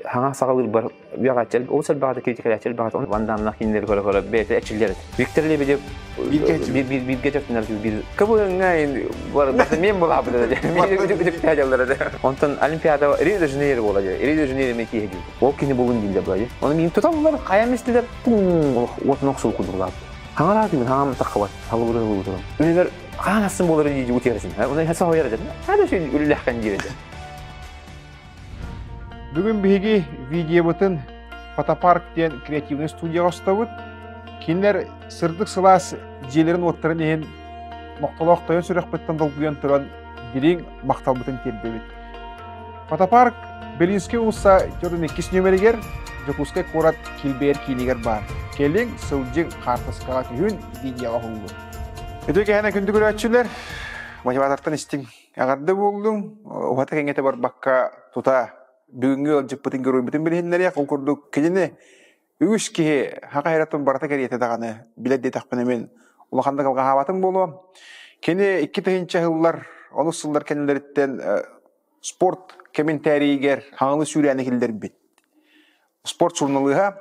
Хаҥа саҕалыырбар үөҕээччи олус элбэҕэ критикалааччы элбэҕэ оны Ван Дамнах кинилэри көрө көрө бэйэтэ эчиллэр этэ. Виктор Лебедев бииргэ төртүнэр биир кыбыҥҥа барыта мен булаабыт этэ. Онтон Олимпиада Рио де Жанейро буола дии. Рио де Жанейро мен киһи Ол кини булун дииллэр була Оны мин туталлар, хайам истилер, пум уотун охсул курдук булаабыт. Хаҥараатым, хаҥам таххабат, халыбыры булутум. Үлэлэр хаан ассын буолар дии утуйарсың. Оны хаса хояр этэ. Хада шүй үлэлэххэн диир этэ. Бүгүн биһиги видеобытын Фотопарк диэн креативнай студияҕа устабыт. Кинилэр сырдык сылаас дьиэлэрин-уоттарын иһин нохтолоох тойон сүрэхпиттэн долгуйан туран дириҥ махталбытын тиэрдэбит. Фотопарк Белинскэй уулусса 42 нүөмэригэр Дьокуускай куорат килбэйэр киинигэр баар. Кэлиҥ, сылдьыҥ, хаартыскаҕа түһүн, видеоҕа уһуллун. Үтүө кэһэнэ күндү көрөөччүлэр, мотиватортан истиҥ. Эҕэрдэ буоллуҥ, уһата кэҥэтэ барбакка тута бүгүҥҥү ыалдьыппытын геройбутун билиһиннэриэх. Ол курдук кинини үгүс киһи хаха эрэтин барыта кэриэтэ даҕаны билэр диэтэхпинэ мин улаханнык алҕаһаабатым буолуо. Кини 2000 сыллар, онус сыллар кэннилэриттэн спорт кэминтээрийигэр хаҥылы сүүрээни киллэрбит. Спорт суруналыыһа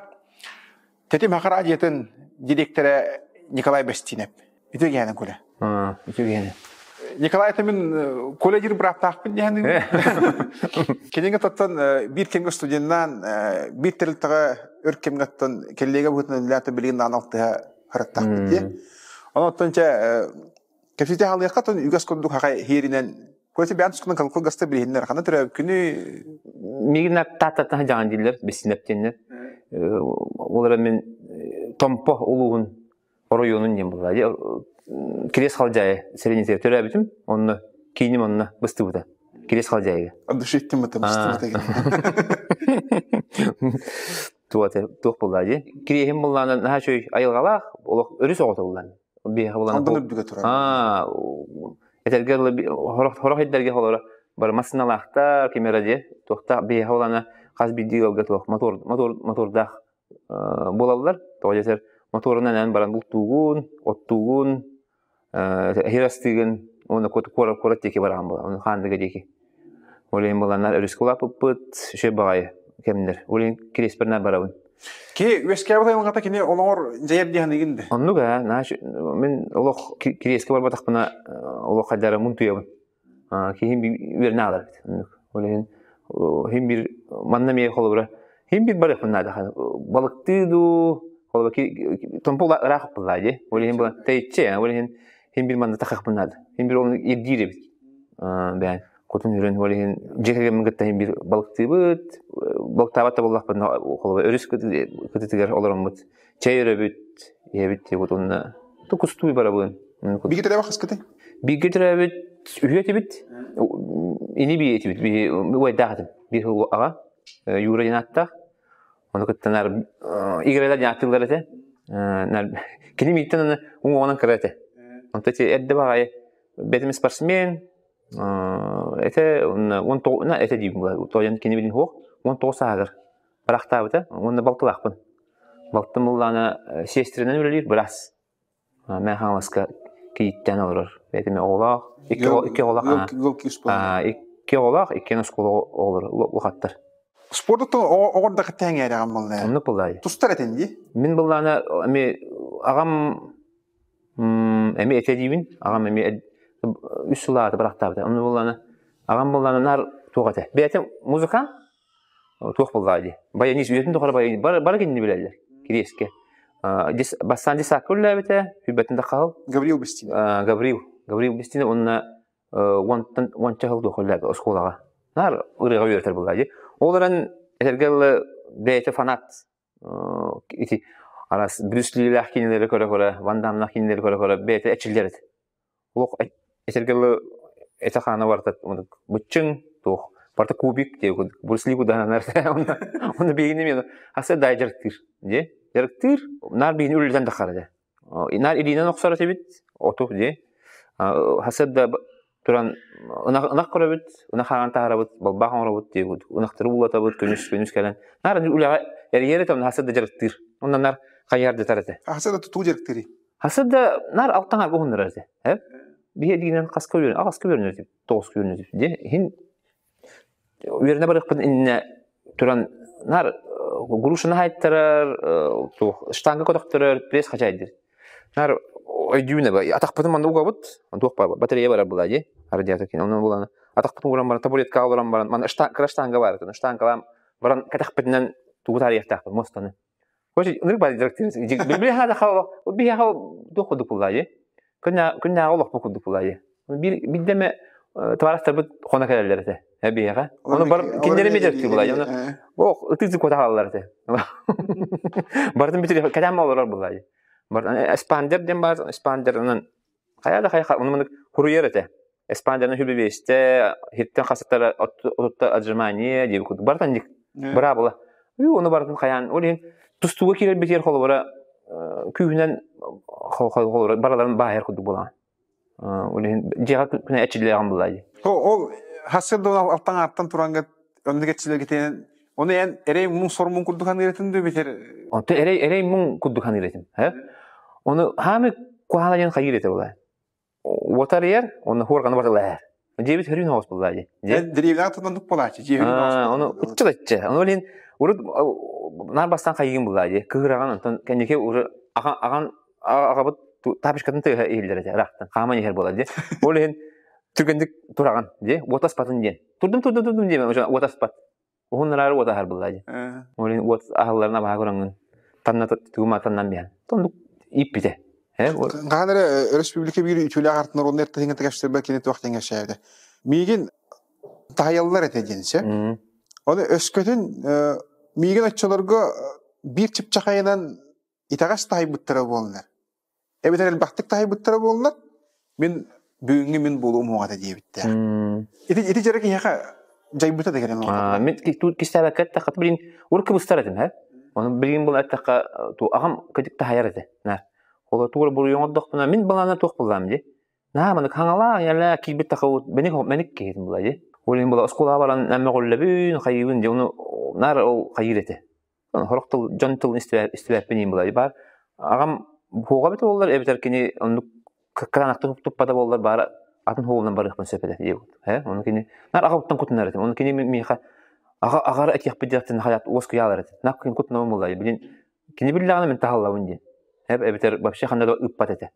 Тэтим Саха радиотын дириэктэрэ Николай Бэстиинэп. Үтүө киһинэн Коля. Үтүө киһинэн. Николай это мин Коля диир бырааптаахпын диэн Кинигэ тоттон биир кэмҥэ студеннаан биир тэрилтэҕэ өр кэмҥэ оттон кэллиэгэ быһыытынан үлэлээн билигин даҕаны алтыһа сырыттахпыт дии. Онон чэ кэпсэтэ хаалыахха тон үгэс курдук хахай иһиэринэн Коля бэйэн тускунан кылгаста билиһиннэр ханна төрөөбүт күнү Мигин тааттаттан дьаҕан дииллэр бэстиинэп диэннэр. Ол эрэн мин Томпо улууһун оройуонун диэн буолла. Кириэс Халдьаайы сэлиэнньэтигэр төрөөбүтүм. Онно кииним онно быстыбыта. Кириэс Халдьаайыга. Душиттим быта быстыбыта. Туох буолла дии. Кириэһим буллаанан наһаа үчүгэй айылҕалаах, олох өрүс оҕото буллаан. Биэһэ буллаан. Алдан үрдүгэ турар. Этэргэ хорох иддэргэ холоро бары массыыналаахтар, ким эрэ дии. Туохтаах биэһэ булана хас биирдии ыалга туох мотор мотор мотордаах буолаллар. Тоҕо дьэсэр моторунан эн баран бултуугун, оттуугун, эһир астыыгын уонна куорат куорат диэки бараҕын буолар. Ону Хаандыга диэки. Ол иһин буланнар өрүскэ улааппыппыт, үчүгэй баҕайы кэмнэр. Ол иһин кириэспэрнээр барабын. Киһи үөскээбит айылҕата кини олоҕор дьайар дии саныыгын да? Оннук ээ, мин олох кириэскэ барбатахпына олох хайдара мунтуйабын. Киһим үөрэнэ аалар эбит. Оннук. Ол иһин иһин биир манна эмиэ холобура иһин биир барыахпын наада. Балыктыы дуу, холобура томпо ыраах буоллаа дии. Ол иһин бу тэйиччи, ол иһин иһин биир манна тахыахпын наада. Иһин биир оны ирдиир эбит. Бэйэн кутун үрэн ол иһин дьиэ кэргэммин кытта иһин биир балыктыыбыт, балыктаабат да буоллахпына холобура өрүс кытытыгар олороммут чэй өрөбүт, иһэбит диэбит уонна кустууй барабын. Бииргэ төрөөбүт хаскыты? Бииргэ төрөөбүт үһү этибит, ини бии этибит, биһи убайдаах этим. Биир аҕа Юра диэн ааттаах. Ону кытта нар Игорелар диэн ааттыыллар этэ. Кини мииттэн аны уҥуоҕунан кыра этэ. Онто ити эрдэ баҕайы бэтим спортсмен, этэ 19 этэ диибин тоойон кини билин суох 19 сааһыгар Барахтаабыта уонна балтылаахпын. Балтым буллаана сиэстэрэнэн үлэлиир быраас. Мэҥэ Хаҥаласка кийииттээн олорор. Бэйэтэ оҕолоох, икки икки оҕолоох, икки оҕолоох, иккиэн оскуола оҕолоро улахаттар. Спордуттан оҕор да кытта эҥээрэҕин буолла. Оннук буоллаайы. Тустар этин дии. Мин буллаана эми аҕам эми этэ диибин. Аҕам эми үс сыл аата барахтаабыта. Онну буллаана аҕам буллаана наар туох этэ. Бэйэтэ музыкант, туох буоллаҕа дии. Баянист үйэтин тухары баянист бары, бары кинини билэллэр Кириэскэ. Бастаан десакка үлэлээбитэ, хүбэтин да хаһыл. Гаврил Бестинов. Гаврил. Гаврил Бестинов уонна уонтан уонча сыл туох үлэлээбит оскуолаҕа. Наар ырыаҕа үөрэтэр буоллаҕа дии. Ол эрэн этэргэ дылы бэйэтэ фанат ити арас Брюс Лилээх киинэлэри көрө-көрө, Ван Дамнаах киинэлэри көрө-көрө бэйэтэ эчиллэр этэ. Олох этэргэ дылы этэ-хаана барыта быччыҥ туох барыта кубик диye Брюс Ли кудаһанар онно биһигини эмиэ хаса дай дьарыктыыр дии дьарыктыыр наар биһигини үлэлэтэн таххар этэ наар илиинэн охсор этибит оту дии хаса да туран ынах ынах көрөбүт ынах хаҕан таһарабыт балбаах оҥоробут дии ынахтары уулатабыт күнүс күнүс кэлэн наар үлэҕэ эрийэр этэ онно хаса да дьарыктыыр онно наар хайыһардытар этэ хаса да тутуу дьарыктыырый Хасы да наар алтаҥарга уһуннарар этэ. Э? Биһи дигинэн хаска үөрэн, аҕаска үөрэнэр этибит, тоҕуска үөрэнэр этибит. Дьэ, иһин үөрэнэ барыахпын иннинэ туран Нар грушаны хайттарар, туох штанга көтөхтөрөр, пресс хачайдыр. Нар өйдүүнэ ба атахпытын манна угабыт, туох бар батарея барар була дии. Радиатор кин онон булан атахпытын уран баран табуреткаҕа олорон баран манна кыра штанга бар штангалаан баран кэтэхпитинэн тугу таарыйахтаахпыт мостаны. Короче, ынырык бар директор. Биһиэхэ биһиэхэ туох курдук буолла дии. Күннээҕи олохпут курдук буолла дии. Биирдэ эмэ табаарыстарбыт хоно кэлэллэр этэ. Биһиэхэ. Ону бар кинилэри эмиэ дьарыктыыр буолла. Ону ох ытыы куота хаалаллар этэ. Барытын бүтүр кэтээн олорор буолла дии. Эспандер диэн баар, эспандерынан хайа да хайа ону маннык хуруйар этэ. Эспандерынан хүбүбүөстэ, хиттен хасыттара отутта отжимание диэби курдук. Барытын ник быраабыла. Ону барытын хайаан, ол иһин тустууга киирэрбитигэр холобура күүһүнэн холобура бараларын баайар курдук буолаҕын. Ол иһин дьиэҕэ күнэ эчиллээҕин булаа дии. Ол хасыр да алтан ааттан туранга оннук эчилэргитинэн ону эн эрэй муҥ сор муҥ курдук ханыыр этин дуу битер Онто эрэй эрэй муҥ курдук ханыыр этим. Ону хаамы куһаана диэн хайыыр этэ була. Уотарыйар, онно хуорганы барылаар. Дьиэбит хөрүн оҕус буллаа дии. Деревняҕа тутан буолааччы дьиэ Ону ыччылаччы. Ону илин урут наар бастаан хайыгын буллаа дии. Кыһыраҕан онтон кэнники уже аҕан аҕан аҕабыт тапочкатын тыаһа иһиллэр этэ ыраахтан хааман иһэр буолар дии. Ол иһин түргэнник тураҕын дии уот аспатын диэн. Турдум турдум турдум диэмэ уже уот аспат. Уһун ыраары уот аһар буолла дии. Ол иһин уот аһылларын абаһа көрөҥҥүн танна тугума таннан биһэн. Тондук ииппитэ. Хаһан эрэ өрөспүүбүлүкэ биир үтүөлээх артын народнай артыһыҥа тэгэстэрбэр кини туох тэҥэсээбитэ. Миигин таһыйаллар этэ диэн сөп. Ону өскөтүн миигин оччолорго биир чыпчахайынан итэҕэс таһыйбыттара буоллар, эбэтэр элбэхтик таһыйбыттара буоллар, мин бүгүҥҥү мин буолуом уоҕа этэ диэбиттээх. Ити ити дьара киһиэхэ дьайбыта да кэлэн Мин кистээбэккэ эттэххэ билин урут кыбыстар этим һэ. Ону билигин була эттэххэ аҕам кыдьык таһайар этэ. Ол тугу буруйу оҥордохпуна мин балаана туох буллаам дии. Наһаа маннык хаҥалаах ийэлээх киирбит тахабыт мэник мэник киһитин була дии. Ол иһин була оскуолаҕа баран мөҕүллэбин, хайыыбын дии ону наар ол хайыыр этэ. Сорох тыл дьон тылын истибэппин иин була баар. Аҕам буоҕа эбитэ буоллар эбэтэр кини оннук кытаанахтык туппата буоллар баара атын хуолунан барыахпын сөп этэ диэбит. Э ону кини нар аҕабыттан кутунар этим. Ону кини миэхэ аҕа аҕара этиэхпит диэхтин хаят уоскуйаалар этим. Нак кини кутунабын буолла билин кини биллэҕинэ мин таһаллабын диэн. Эбэтэр вообще ханна да ыппат этэ.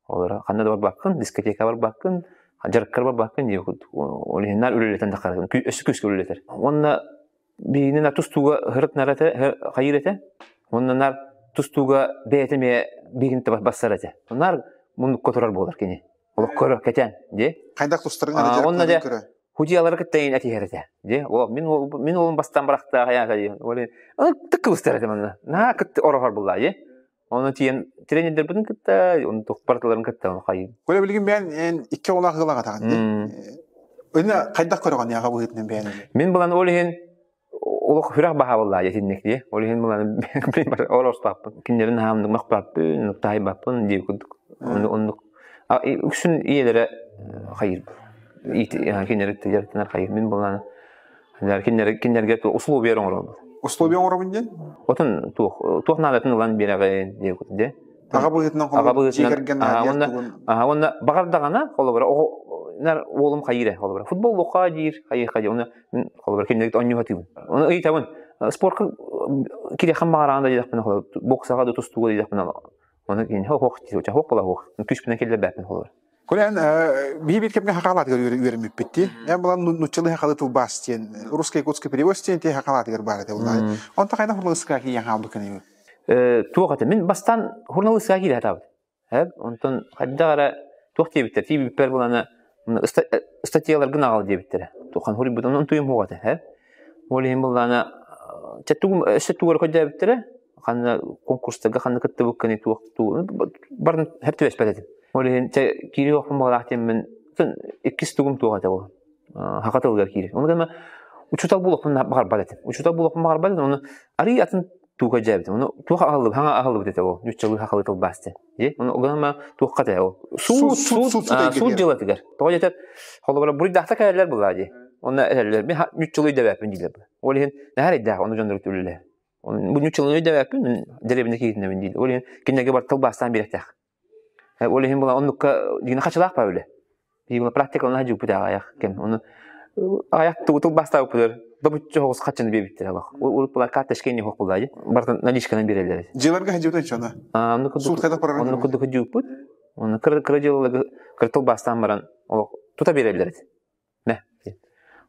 Олоро ханна да барбаккын, дискотека барбаккын, дьарыккар барбаккын диye курдук. Ол иһин наар үлэлэтэн таххаратын, өссө күүскэ үлэлэтэр. Уонна биһини на тустууга һырытнар этэ, хайыыр этэ. Уонна наар тустууга бэйэтэ эмиэ биһигини бассар этэ. Наар муннукка турар буолар кини. Олох көрө кэтэн, дии. Хайдах тустарын аны Онно дьэ худьялары кытта этиһэр этэ. Дии, о мин мин уолум бастан барахтаах яа дии. Ол тыккыбыстар этэ манна. Наһаа кытта орохор булла дии. Ону тиийэн тренердэрбитин кытта, ону барытыларын кытта хайыы. Коля билигин бэйэн эн икки оҕолоох ыал аҕатаҕын дии. Өнө хайдах көрөҕүн аҕа быһыытынан бэйэн Мин булан ол иһин олох хүрэх баһаабыллаа итинник дии. Ол иһин булан ол оспаппын. Кинилэрин хаамнык махпаппын, таайбаппын дии курдук. Оннук үксүн ийэлэрэ хайыр. Кинилэри дьарыктанар хайыр. Мин булан кинилэргэ условия оҥоробут. Условия оҥоробун диэн? Отон туох туох наадатын ылан биэрэҕин диye де. Аҕа быһыытынан аҕа быһыытынан уонна баҕардаҕына холобура оҕо нар уолум хайыыр холобура футбол луха диир хайыы хайыы оны холобура кинилэргэ оонньуу сатыыбын. Оны ыйытабын спортка кириэххин баҕараҕын да диэтэхпинэ холобура боксаҕа да тустууга диэтэхпинэ оны кини хоох диир хоох була хоох күүспүнэн киллэрбэппин холобура. Коля, биһи биир кэмҥэ хахалаатыгар үөрэммиппит дии. Эн булан нуччалыы хахалы тылбаас диэн, русско-якутский перевод диэн тиэ хахалаатыгар баар этэ буллаҕай. Онто хайдах хурналыыска киийэн хаалбыккын Туох этэ? Мин бастаан хурналыыска киирэ сатаабыт. Онтон хайдах эрэ туох диэбиттэр, тиийбиппэр булана статьяларгын аҕал диэбиттэрэ. Тухан хуруйбут, онон туйум хуох этэ. Ол иһин буллаана өссө тугу эрэ көрдөөбүттэрэ, ханна конкурстарга ханна кыттыбыккыный туох барын хэп түбэспэт этим. Ол иһин чэ киирии охпун баҕалаах диэммин иккис тугум туох этэ ол хака тылыгар киирэр. Ону гына учуутал буолуохпун баҕарбат этим. Учуутал буолуохпун баҕарбат этим, ону арыый атын туука дьээбитим. Ону туох аһыллыбыт, хаҥа аһыллыбыт этэ ол, ньуччалыы хахалы тылбаас диэн. Дии, ону гына туохха этэ ол. Суут, суут, суут дьыалатыгар. Тоҕо диэтэр, холобура буруйдаахта кэлэллэр булаа дии. Онно этэллэр, мин ньуччалыы дэбээппин дииллэр. Ол иһин наһаа эрэйдээх, ону дьоннору үлэлэһэр. Бу ньуччалыы дэбээппин, мин дэриэбинэ киһитинэбин диир. Ол иһин кинилэргэ бар тылбаастаан биэрэхтээх. Ол иһин була оннукка дигин хачылаах баа үлэ. Биир була практика онно дьуппут аҕайах кэм. Ону аҕайах тылбаастаабыппытыгар. Добуччу хоҕус хаччыны биэбиттэр алах. Урут була карточка не хоқ булла Бартан наличканан берелер. Дьыларга хадьыбыта чона. Онну Суут хайда параран. Онну курдук хадьыппыт. Онну кыра кыра дьылларга кыртыл бастан баран олох тута берелер. Мэ.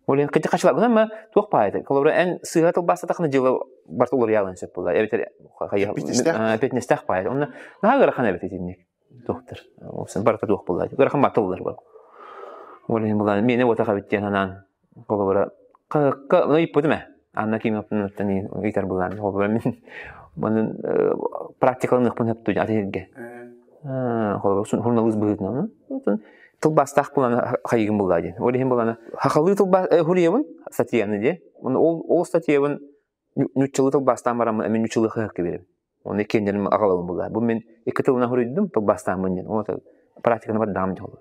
Ол эн кыты хачла гына ма туох паайта. Колобра эн сыыһа тылбаастатахына дьыла барта уларыйаалын сөп була. Эбэтэр эппиэтинэстээх паайта. Онно наһаа ыарахан эбит итинник. Туохтар. Барыта туох буолла. Ыарахан батыллар бар. Ол иһин булан миэнэ уотах эбит диэн санаан холобура хаһыкка ну ыйыппытым ээ. Анна Кимовнаттан ыйтар булан холобура мин манын практикаланыахпын сөптүү аты сиргэ. Холобура журналист быһыытынан тылбаастаах булан хайыгын булла диэн. Ол иһин булана хахалыы тылбаас хуруйабын статьяны диэ. Ол ол статьябын ньуччалыы тылбаастаан бараммын эмин ньуччалыы хаһыкка биэрэбин. Оны киэннэрим аҕалабын булла. Бу мин икки тылынан хуруйдум тылбаастааммын диэн. Оны практиканы бардаҕым дьолу.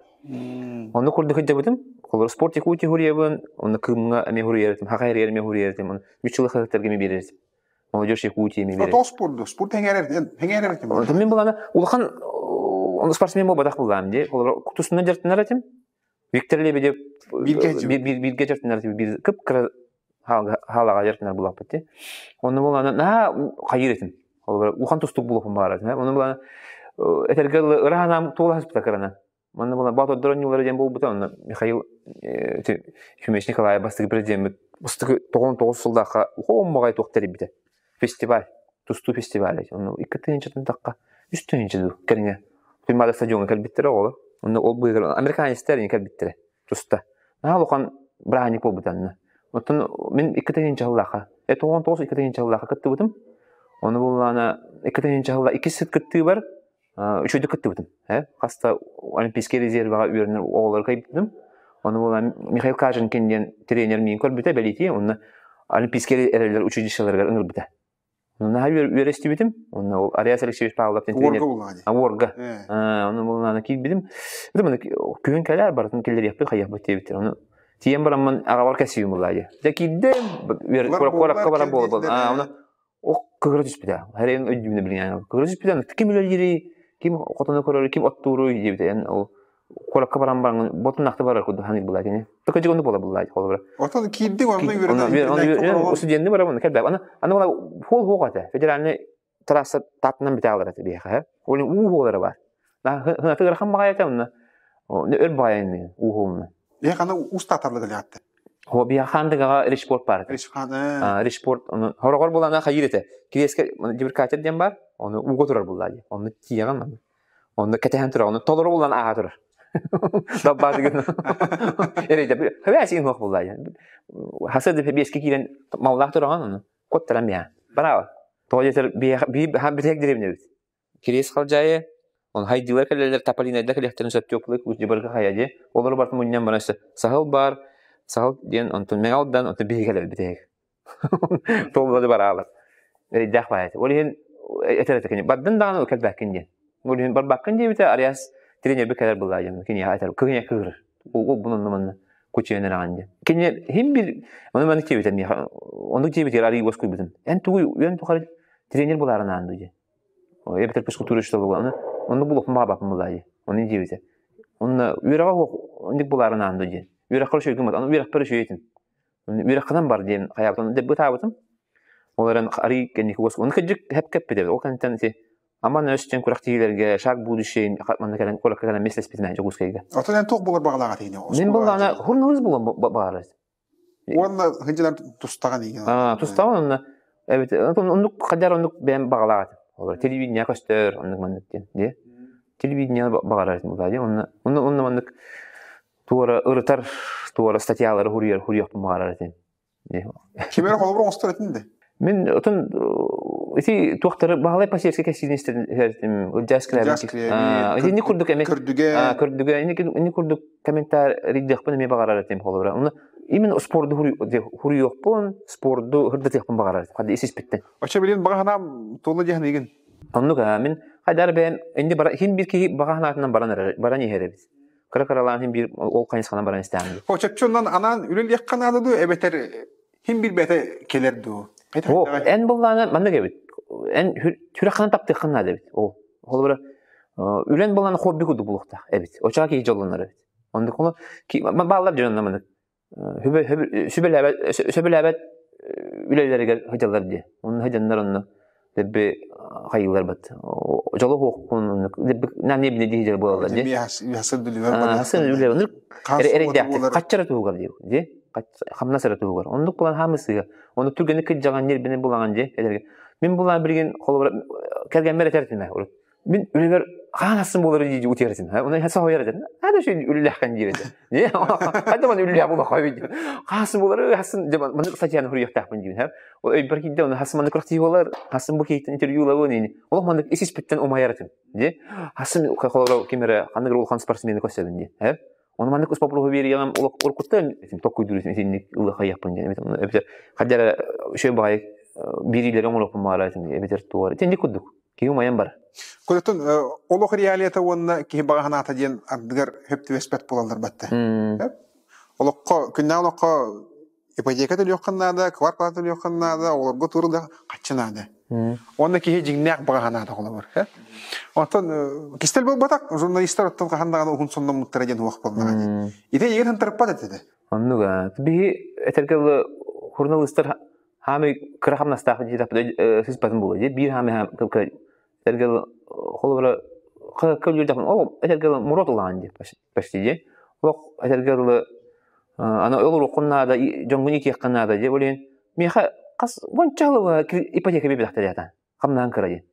Онно курдук сылдьабытым. Холобур спорт Якутии хуруйабын, онно Кыымҥа эмиэ хуруйар этим, Хаха эригэр эмиэ хуруйар этим, оны ньуччалыы хаһыаттарга эмиэ биэрэр этим. Молодежь Якутии эмиэ биэрэр. Тоҕо спорду? Спорт эҥээрэр этим. Мин булана улахан спортсмен буолбатах буллаам дии. Холобур тустунан дьарыктанар этим. Виктор Лебедев бииргэ дьарыктанар этим. Биир кып-кыра хаалаҕа дьарыктанар булаппыт дии. Онно булана наһаа хайыыр этим. Холобур улахан тустук булуохпун баҕарар этим. Онно булана этэргэ дылы ыра санаам туолаһыспыта кыранан. Манна була Боотурдар оонньуулара диэн буолбута. Онно Михаил Ефимович Николаев бастакы президеммит бастакы 99 сыллаахха хооммоҕой туох тэрийбитэ. Фестиваль, тустуу фестиваля. Онно 2 тыһыынчатын тахха 3 тыһыынча дуу кэриҥэ Туймаада стадиоҥҥа кэлбиттэрэ оҕолор. Онно ол быыһыгар американецтар ини кэлбиттэрэ туста. Наһаа улахан бырааһынньык буолбута онно. Оттон мин 2 тыһыынча сыллаахха, 99 2 тыһыынча сыллаахха кыттыбытым. Ону буллаана 2 тыһыынча сылла иккис сыт кыттыыбар үчүгэйдик кыттыбытым. Хаста Олимпийскай резерваҕа үөрэнэр оҕолору кыайбытым. Ону буолан Михаил Каженкин диэн тренер миин көрбүтэ, бэлиэтии, онно Олимпийскай эрэллэр училищеларыгар ыҥырбыта. Наһаа үөрэ истибитим. Онно ол Ариас Алексеевич Павлов диэн тренер. Уорга Уорга. Ону булаана киирбитим. Күһүн кэлээр барытын киллэриэхпит, хайыахпыт диэбиттэр. Ону тиийэн бараммын аҕабар кэсиим буллаа дии. Дьэ киирдим, куоракка барар буолабын. Ону Ох кыһыра түспүтэ. Хэрэйин өйдүүбүнэ билиҥҥэ кыһыра түспүтэ. Ким үлэлиирий, ким хотону көрөрүй, ким оттууруй диэбитэ. Эн ол куоракка баран баран ботун ахты барар курдук ханык булаа кини. Тыкыдьык оннук буола буллаа холобура. Отон киирдиҥ онно үөрэтэн студенты барабын кэлбэ. Аны аны була хуол хуох этэ. Федеральный трасса таатынан бүтэ этэ биһиэхэ. Ол уу хуолара бар. Хынаты ырахан баҕайы этэ онно. Өр баҕайы уу хуолуна. Э аны устатарлык элээтте. Хобби хаандыгаҕа Ричпорт баар этэ. Ричпорт оны хороҕор булана хайыр этэ. Кириэскэ дебиркатер диэн бар, оны ууга турар буллаа дии. Онно тиийэҕин манна. Онно кэтэһэн турар, оны толору булан ааһа турар. Далбаатыгын. Эрейде хөбәсин хуох буллаа дии. Хаса да биэске киирэн маллаах тураҕын оны. Коттаран биһа. Браво. Тоҕо диэтэр биһа бүтэһик деревнебит. Кириэс халдьаайы, он хайдыылар кэлэллэр тополинайдар кэлиэхтэрин сөп теплый дьыбарга хайа дии. Олору барытын мунньан баран саһыл баар, саһыл диэн онтон Мэҥэ Алдан, онтон биһиги кэлэр бүтэһик. Туоллары бараалар. Эрэйдээх баайа. Ол иһин этэр этэ кини бардын даҕаны кэлбэккин диэн. Ол иһин барбаккын диэбитэ Ариас тренербит кэлэр былаа диэн киниэхэ этэр кыһыня кыһырыр. Ол бунан манна кучуйан эрэҕин диэн. Кини хим бир ону маннык диэбитэ миэхэ оннук диэбитигэр арыый уоскуйбутум. Эн тугуй үйэн тухары тренер булаарын аанды диэн. Эбэтэр физкультура учуутала онно булуохпун баҕарбаппын булаа дии. Ону диэбитэ. Онно үөрэҕэ суох оннук булаарын аанды диэн. Үөрэххэр үчүгэй гыммат. Аны үөрэхпэр үчүгэй этим. Үөрэххинэн бар диэн хайаабытын бытаабытым. Ол эрэн арый кэнники уос. Ону кырдьык хэп кэппит эбит. Ол кэнниттэн ити Аман өс диэн күрэхтэһиилэргэ шаг будущее манна кэлэн куоракка кэлэн миэстэлэспитинэ Дьокуускайга. Оттон эн туох буолар баҕалаах этигин? Мин буоллаҕына журналист буолан баҕарар. Уонна сылдьан тустаҕын игин. Тустаҕын онно эбит оннук хадьар оннук бэйэм баҕалаах этим. Олор телевидение көстөр оннук маннык диэн дии. Телевидение баҕарар этим булаа дии. Онно онно онно маннык туора ырытар туора статьялары хуруйар хуруйуохпун баҕарар этим. Ким эрэ холобур оҥостор этин да? Мин отон ити туохтары Баһылай Посельскай кэсиини истэрим Ылдьаас Итини курдук эми көрдүгэ көрдүгэ ини курдук комментарийдыахпын эмиэ баҕарар этим холобура. Оны именно спорду хуруйуохпун, спорду хырдатыахпын баҕарар этим. Хадда ис-испиттэн. Оччо билин баҕа санаам туолла диэхин игин. Оннук мин хайдаар бэйэм инди бара хин бир киһи баҕа санаатынан баран баран иһэр эбит. Кыра-кыралаан хин биир ол хайысханан баран истэҕин. Оччоннон анаан үлэлиэххэ наада дуу эбэтэр хин билбэтэ кэлэр дуу? О, эн быллаана маннык эбит. Эн сүрэххинэн таптыаххын наада эбит. Ол холобура үлэн былаана хобби курдук булуохтаах эбит. Очаға киһи дьоллонор эбит. Оннук ону бааллар дьонно маннык. Сөбүлээбэт үлэлэригэр сылдьаллар дии. Онно сылдьаннар онно дэбби хайыылар бат. Дьолу хуохпун нан ебне дии буолаллар дии. Хасын үлэ эрэйдээхтик хаччара туһугар дии. Дии хамнас эрэ туһугар. Оннук булан хаамысыга. Ону түргэнник кыдьаҕан ньирбини булаҕан дии. Мин булан билигин холобура кэргэммэр этэр этим урут. Мин үлэбэр хаан ассын буолар дии утуйар этим. Оны соһуйар этим. Хада şu үлэлээххин диир этим. Хада маны үлэлээх буолар хойу. Хасын буолар хасын маны статьяны хуруйуохтаахпын диибин. Ол өйбөр киирдэ оны хасын маны күрэхтии буолар, хасын бу киһиттэн интервью ылабын ини. Олох маннык ис испиттэн умайар этим. Ди. Хасын холобура ким эрэ ханнык улахан спортсмены көрсөбүн ди. Оны маннык ус боппуруоһу биэриэҕим олох уруккуттан токкуйдуур итинник ылыахайыахпын диэн. Эбэтэр хадьара үчүгэй баҕайы биэриилэри оҥоруохпун баҕарар этим эбэтэр туор. Итинник курдук. Киһи умайан бар. Курутун олох реалията уонна киһи баҕа санаата диэн ардыгар хөп түбэспэт буолаллар батта. Олоххо күннээх олоххо ипотека төлүөххүн наада, квартплата төлүөххүн наада, оҕолорго турула хаччы наада. Уонна киһи дьиҥнээх баҕа санаата холобур. Оттон кистэл буолбатах, журналистар оттон хаһан даҕаны уһун сонноммуттара диэн уох буоллаҕа дии. Ити эйигин хантарыппат этэ. Оннук биһи этэргэ дылы журналистар хаамый кыра хамнастаах дии сыспатын буолуо дии биир хаамый этэргэ холобура көлүөрдэхпин ол этэргэ мурот ылаҕын дии почти дии олох этэргэ дылы аны олоруоххун наада дьоҥҥун иитиэххин наада дии ол иһин миэхэ хас уонча сыл ипотека биэрбэтэхтэр диэтэ хамнаһын кыра дии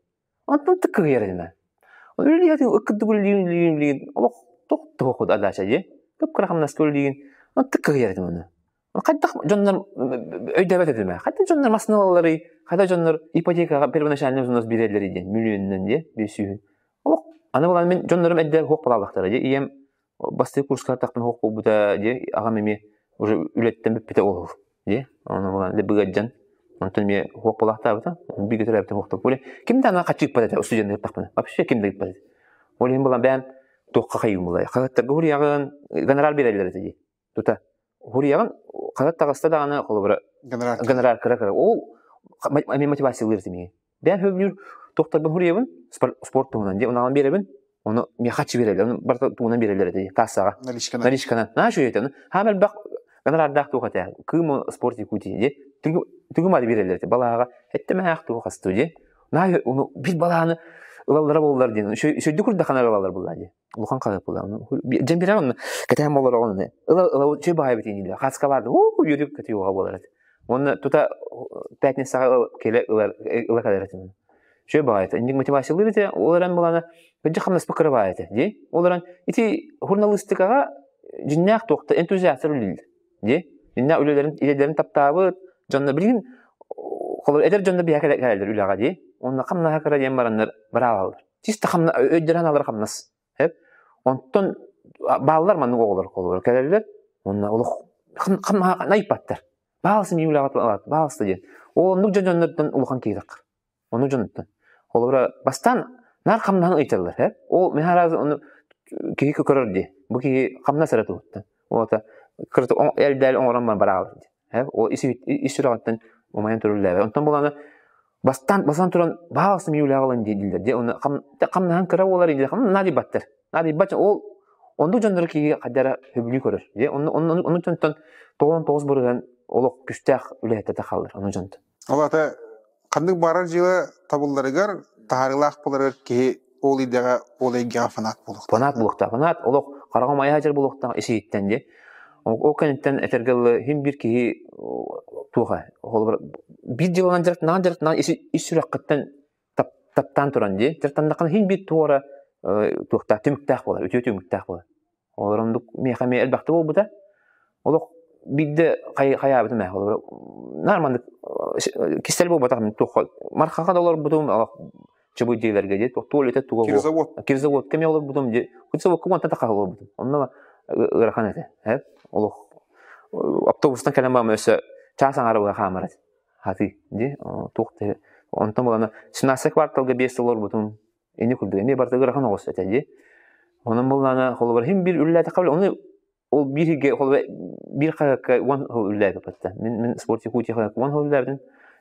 онтон тыккыһыйар этим үлэлиһэтин ыккырдык үлэлиин үлэлиин үлэлиин олох тох адача дии кып-кыра хамнаска үлэлиин тыккыһыйар этим оны Хайдах дьоннор өйдөөбөт этим ээ. Хайдах дьоннор массыына ылалларый, хайдах дьоннор ипотекаҕа первоначальный взнос биэрэллэрий диэн миллионунан диэ, 500 Олох аны булан мин дьоннорум эрдэ суох балааллахтара дии. Ийэм бастакы курска тахпын суох буолбута дии, аҕам эмиэ уже үлэттэн бүппүтэ ол дии. Ону булан быгадьан онтон эмиэ суох буолаахтаабыта. Бииргэ төрөөбүтүм суохтук. Бу ким да аны хаччы ыыппат этэ студенныыр тахпына. Вообще ким да ыыппат этэ. Ол иһин булан бэйэм туохха хайыым булай. Хаһыаттарга уруйаҕын гонорар биэрэллэр этэ дии. Тута Хуруйаҕын хаһыат таҕыста даҕаны холобура гонорар кыра-кыра. Ол эмиэ мотивациялыыр этим миигин. Бэйэм сөбүлүүр туохтарбын хуруйабын спорт туһунан дии унаҕын биэрэбин ону миэхэ харчы биэрэллэр ону барыта тугунан биэрэллэр этэ кассаҕа наличканан наличканан наһаа үчүгэй этэ хаам элбэх гонорардаах туох этэ кыым спорт Якутии дии түгүм ады биэрэллэр этэ балааҕа эттэмэһээх туох хастуу дии наһаа ону биир балааны ылаллара буоллар диэн үчүгэйдик курдахана ылаллар буоллар дии улахан хаһыат буолла. Дьэн бирэ онно кэтээн болор оҕону ыла ыла үчүгэй баҕайы битиинилэ хаскалаады уу үөрүк көтүөҕэ буолар этэ. Уонна тута пятницаҕа кэлэ ылар ыла кэлэр этим. Үчүгэй баҕайы этэ. Инник мотивациялыыр этэ. Ол эрэн булана кырдьык хамнаспыт кыра баҕайы этэ. Дии. Ол эрэн ити журналистикаҕа дьиннээх туохта энтузиастар үлэлиир. Дии. Дьиннээх үлэлэрин идэлэрин таптаабыт дьонно билигин холобур эдэр дьонно биһиэхэ кэлэллэр үлэҕэ дии. Уонна хамнаһа кыра диэн бараннар быраабаллар. Чисто хамна өйдөрөн алар хамнас. Хэп. Онтон бааллар маннык оҕолор холобур кэлэллэр. Онно олох найпаттар. Баалысы мин үлэҕэ алат, баалысы диэн. Ол оннук дьон дьоннортон улахан киһи таххар. Оннук дьоннортон. Холобура бастаан наар хамнаһын ыйталлар, хэп. Ол мен аразы ону киһи көрөр дии. Бу киһи хамнас эрэ туһуттан. Ол кырты элдэл оҥорон бараалар дии. Ол ис сүрэҕиттэн умайан туруллээбэ. Онтон буланы бастаан бастаан туран баалсын үлэҕэ дииллэр. Дьэ оны хамнаһан кыра буолар иди наадыйбаттар. Наадыйбат ол оннук дьоннору киһи хайдара сөбүлүү көрөр. Дьэ онну онну дьонтон 99% олох күстээх үлэһиттэ хаалар ону дьонтон. Ол ата ханнык баарар дьыала табылларыгар таһаарыылаах буоларыгар киһи ол идэҕэ, ол эйгэҕэ фанат буолуохтаах. Фанат буолуохтаах. Фанат олох хараҕым айа сылдьар буолуохтаах ис-иһиттэн дии. Ол кэнниттэн этэргэ дылы иһин биир киһи туоха холобура биир дьыаланан дьарыктанаҕын дьарыктанаҕын ис сүрэххиттэн таптаан туран дии дьарыктаннаххына иһин биир туора туохтаах түмүктээх буолар үтүө түмүктээх буолар. Олор оннук миэхэ эмиэ элбэхтик буолбута. Олох биирдэ хайаабытым ээ холобура наар маннык кистэл буолбатах туохха мархаха да олорбутум олох чыбый дьиэлэргэ дии туалета туга Кирзавод. Кирзаводка эмиэ олорбутум дии Кирзаводка уонтан тахха олорбутум онно ыарахан этэ э олох автобустан кэлэн баран өссө чаас аҥаара быһа хаамар этэ хатыы дии туох онтон булана 17 кварталга 5 сыл олорбутум Ини курдук эмиэ барыта ыарахан оҕус этэ дии. Онон буоллаҕына холобур иһин биир үлэлээтэххэ ону ол биир иһгэ холобур биир хаһыакка уон сыл үлэлээбиппит Мин мин Спорт Якутия хаһыакка уон сыл үлэлээбитим.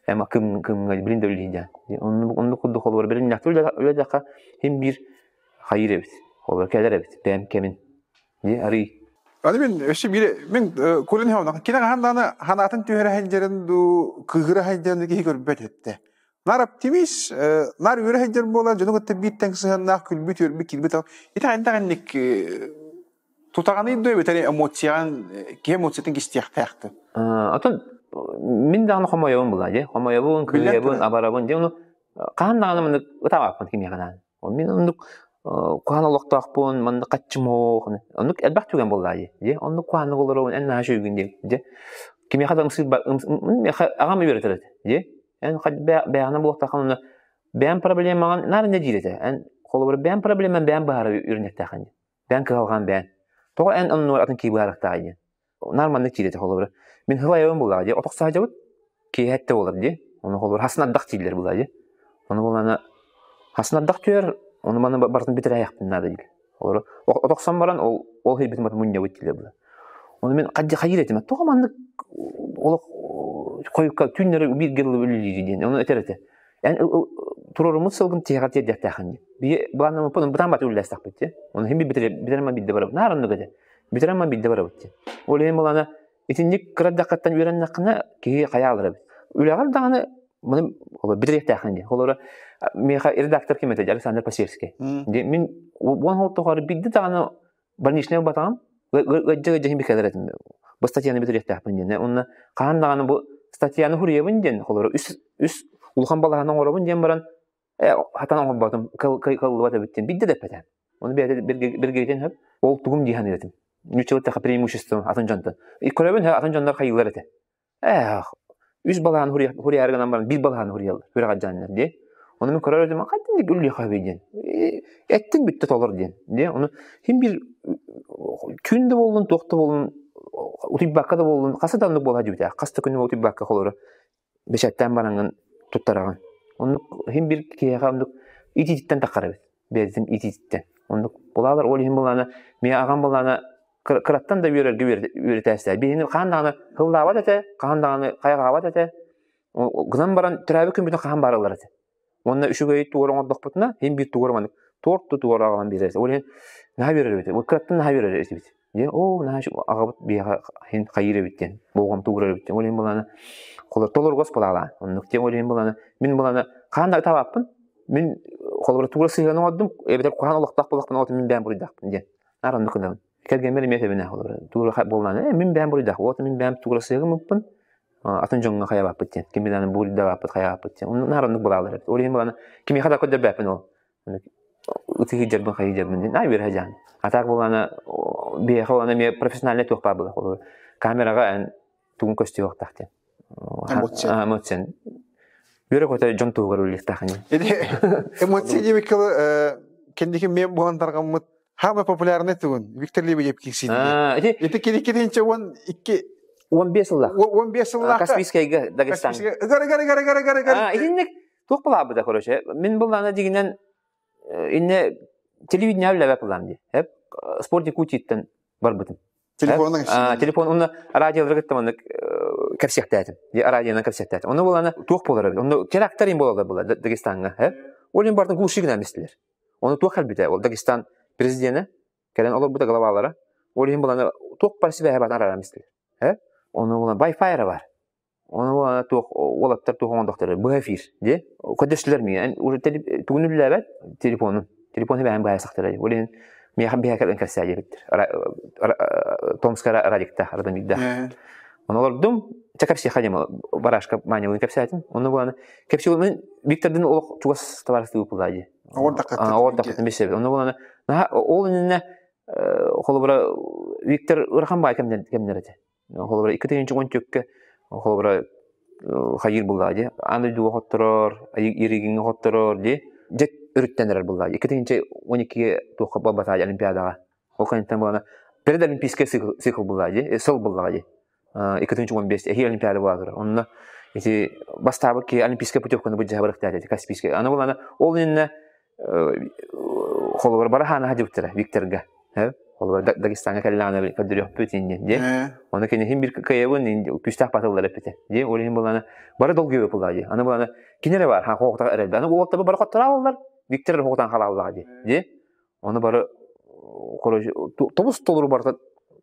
Эма кым кымҥа билин да үлэлиир диэн. Оннук курдук холобур билин үлэлээтэххэ иһин биир хайыыр эбит. Холобур кэлэр эбит бэйэм кэмин. Дии арый. Аны мин өссө биир мин курин хавна кини хаһан даҕаны ханаатын түһэрэ сылдьарын дуу, кыыһыра сылдьарын киһи көрбөт этэ. Нар оптимист, нар үөрэ сылдьар буолан дьону кытта биир тэҥ сыһыаннаах күлбүт-үөрбүт киирбит. Ити хайдах инник тутаҕаный дуу эбэтэр эмоцияҕын киһи эмоциятын кистиэхтээхтин. Отон мин даҕаны хомойобун була дии. Хомойобун, кыыһабын, абарабын дии. Ону хаһан даҕаны маннык ытаабаппын кимиэхэ даҕаны. Мин оннук куһаҕан олохтоохпун, маннык хаччым-оох, оннук элбэх түгэн буоллаа дии. Дьэ, оннук куһаҕаннык олоробун, эн наһаа үчүгэйгин диэн. Дьэ, кимиэхэ да ымсыырба, миэхэ аҕам үөрэтэр этэ. Дьэ, эн бэйэҕинэн буолуохтааххын уонна бэйэм проблемаҕын наар инньэ диир этэ. Эн холобура бэйэм проблемам бэйэм быһаара үөрэнэхтээххин диэн. Бэйэҥ кыһалҕаҥ бэйэҥ. Тоҕо эн оннугар атын киһи быһаарыахтааҕый диэн. Наар маннык диир этэ холобура. Мин һылайабын буоллаҕа дии, отох саадьабыт киэһэ эттэ буолар дии. Ону холобура хасын ардах дииллэр буоллаҕа дии. Ону буоллаҕына хасын ардах түһэр, ону маны барытын бүтэрээйэхпин наада диир. Холобура отохсон баран ол ол иһирбитин барытын мунньабыт дииллэр буолла. Ону мин хайыыр этим, тоҕо маннык олох хойукка түүннэри бииргэ үлэлиир диэн. Ону этэр этэ. Эн туруоруммут сылгын тиһэҕэр тиэрдиэхтээххин диэн. Биһи былааннаммыппын бытаан баты үлэлэстэхпит дии. Ону иһин бүтэрэн биирдэ барабыт. Наар оннук этэ. Бүтэрэн биирдэ барабыт диэн. Ол иһин былаана итинник кыра эрдэххиттэн үөрэннэххинэ киһи хайаалар эбит. Үлэҕэр даҕаны маны бүтүрүөхтээххин диэн. Холобура миэхэ редактор ким этэ Александр Посельский. Мин уон хол тухары биирдэ даҕаны больничный ылбатаҕым. Ыаддьа-ыаддьа иһин бикэлэр этим. Бу статьяны бүтүрүөхтээхпин диэн. Онно хаһан даҕаны бу статьяны хуруйабын диэн холобура үс үс улахан балаһаны оҥоробун диэн баран хатан оҥорботум кыллыбат эбит диэн биирдэ да эппэтэ. Ону бэйэтэ биргиэтин сөп. Ол тугум дии саныыр этим. Ньуччалыттаха преимущество атын дьонтон. Көрөбүн атын дьоннор хайыылар этэ. Ээх, үс балаһаны хуруйаары гынан баран биир балаһаны хуруйаллар, күрэҕэлдьээннэр дии. Ону мин көрөр этим, хантан үллүөхэ диэн. Эттин бүттэ толор диэн. Дии, ону хим бир күн да буоллун, туох да буоллун, утуйбакка да буоллун, хаса да оннук буола дьүбүтэ. Хас да күн утуйбакка холоро бэчээттээн бараҥҥын туттараҕын. Оннук иһин бир киһиэхэ оннук итиититтэн таххар эбит. Бэйэтин итиититтэн. Оннук булаалар ол иһин булаана миэ аҕам булаана кыраттан да үөрэргэ үөрэтээстээ. Биһини хаһан даҕаны һыллаабат этэ, хаһан даҕаны хайҕаабат этэ. Гынан баран төрөөбүт күммүтүн хаһан баарылар этэ. Уонна үчүгэй тугар оҥордохпутуна, иһин биир тугар маннык торт тугар аҕалан биэрэр. Ол иһин наһаа үөрэр эбит. Кыраттан наһаа үөрэр этибит. Диэн, оо, наһаа аҕабыт биһиэхэ иһин хайыыр эбит диэн, болҕомто уурар эбит диэн. Ол иһин былаана холор толоругас былаалаан. Оннук диэн ол иһин былаана мин былаана хаһан да ытаабаппын. Мин холобура тугура сыһыан оҥордум, эбэтэр куһаҕан олохтоох буоллахпына, ол мин бэйэм буруйдаахпын диэн. Наар оннук гынабын. Кэргэммэр эмиэ этэбин холобура тугура буоллаана, мин бэйэм буруйдаах, вот мин бэйэм тугура сыһыаммыппын, атын дьоҥҥо хайабаппыт диэн, ким билэн буруйдаабаппыт, хайаабаппыт диэн. Оннук наар оннук былаалар эбит. Ол иһин былаана кимиэхэ да көрдөрбөппүн ол. Ытыһы дьарбын хайыы дьарбын диэн аа үөрэ дьаан. А так буолана биһиэхэ буолана эмиэ профессиональный туох баар буолар. Камераҕа эн тугун көстүөхтаах диэн. Эмоция. Эмоция. Үөрэ көтө дьон туһугар үлэлиэхтээх ини. Эмоция диэбиккэ кэнники мем буолан тарҕаммыт Самый популярный тугун Виктор Лебедев киирсиитин. Ити кини 12 15 сыллаах. 15 сыллаах. Каспийскайга Дагестан. Ыгар ыгар ыгар ыгар ыгар ыгар. Итинник туох былаабыта короче. Мин былаана дигинен инне телевидение үлэбэ план ди. Хеп спорт Якутиттан барбытым. Телефонун Телефон онно радиоларга кытта маннык кэпсиэхтээтим. Радионан кэпсиэхтээтим. Онно булана туох буолар эбит. Онно терактар им буолалар була Дагестаҥҥа. Ол иһин бартын глуши гынан истилэр. Ону туох кэлбитэ? Ол Дагестан президенэ кэлэн олорбута главалара. Ол иһин булана туох бар сибээһэ баар арааран истилэр. Ону булан Wi-Fi бар. Ону булана туох уолаттар туох оҥордохторо быһа эфир дии. Көрдөстүлэр миигин. Уже тугун үлэлээбэт телефонун. Телефон бэйэм быһа сахтара. Ол иһин миэхэ биһэ кэлэн кэлсээ диэбиттэр. Томская радикта Радомирда. Ону олордум, чэ кэпсиэхэ диэн барашка маанньалыын кэпсээтим. Ону булан кэпсиэн Виктордын олох чугас табаарыстыы буолла дии. Оҕор даккатын билсэбит. Ону булан ол иннинэ холобура Виктор ыарахан баай кэмнэр этэ. Холобура 2014-кө холобура хайыыр буолла дии. Аан дойдуга хотторор, Иригиҥҥэ хотторор дии. Дьэ өрүттэн эрэр буолла. 2012-ге туохха буолбатаҕа Олимпиадаҕа. Ол кэнниттэн буолана предолимпийскай цикл буолла дии, сыл буоллаҕа дии. 2015 эһи Олимпиада буола турар. Онно ити бастаабыт киһи олимпийскай путевканы былдьаһа барыахтаах этэ, Каспийскай. Аны буолана ол иннинэ холобур бара хаана дьыбыттара Викторга. Холобур Дагестаҥҥа кэллэҕинэ көрдөрүөхпүт иннин диэн. Ону кини иһин бир кыайабын күүстээх батыллар эппитэ. Диэн ол иһин буолана бары долгуйа буолла дии. Аны буолана кини эрэ бар, ха хоохтар эрэлбэ. Аны уолтабы бары хотторааллар, Виктор хоохтан халааллаҕа дии. Диэн. Ону бары короче тобус толору барыта.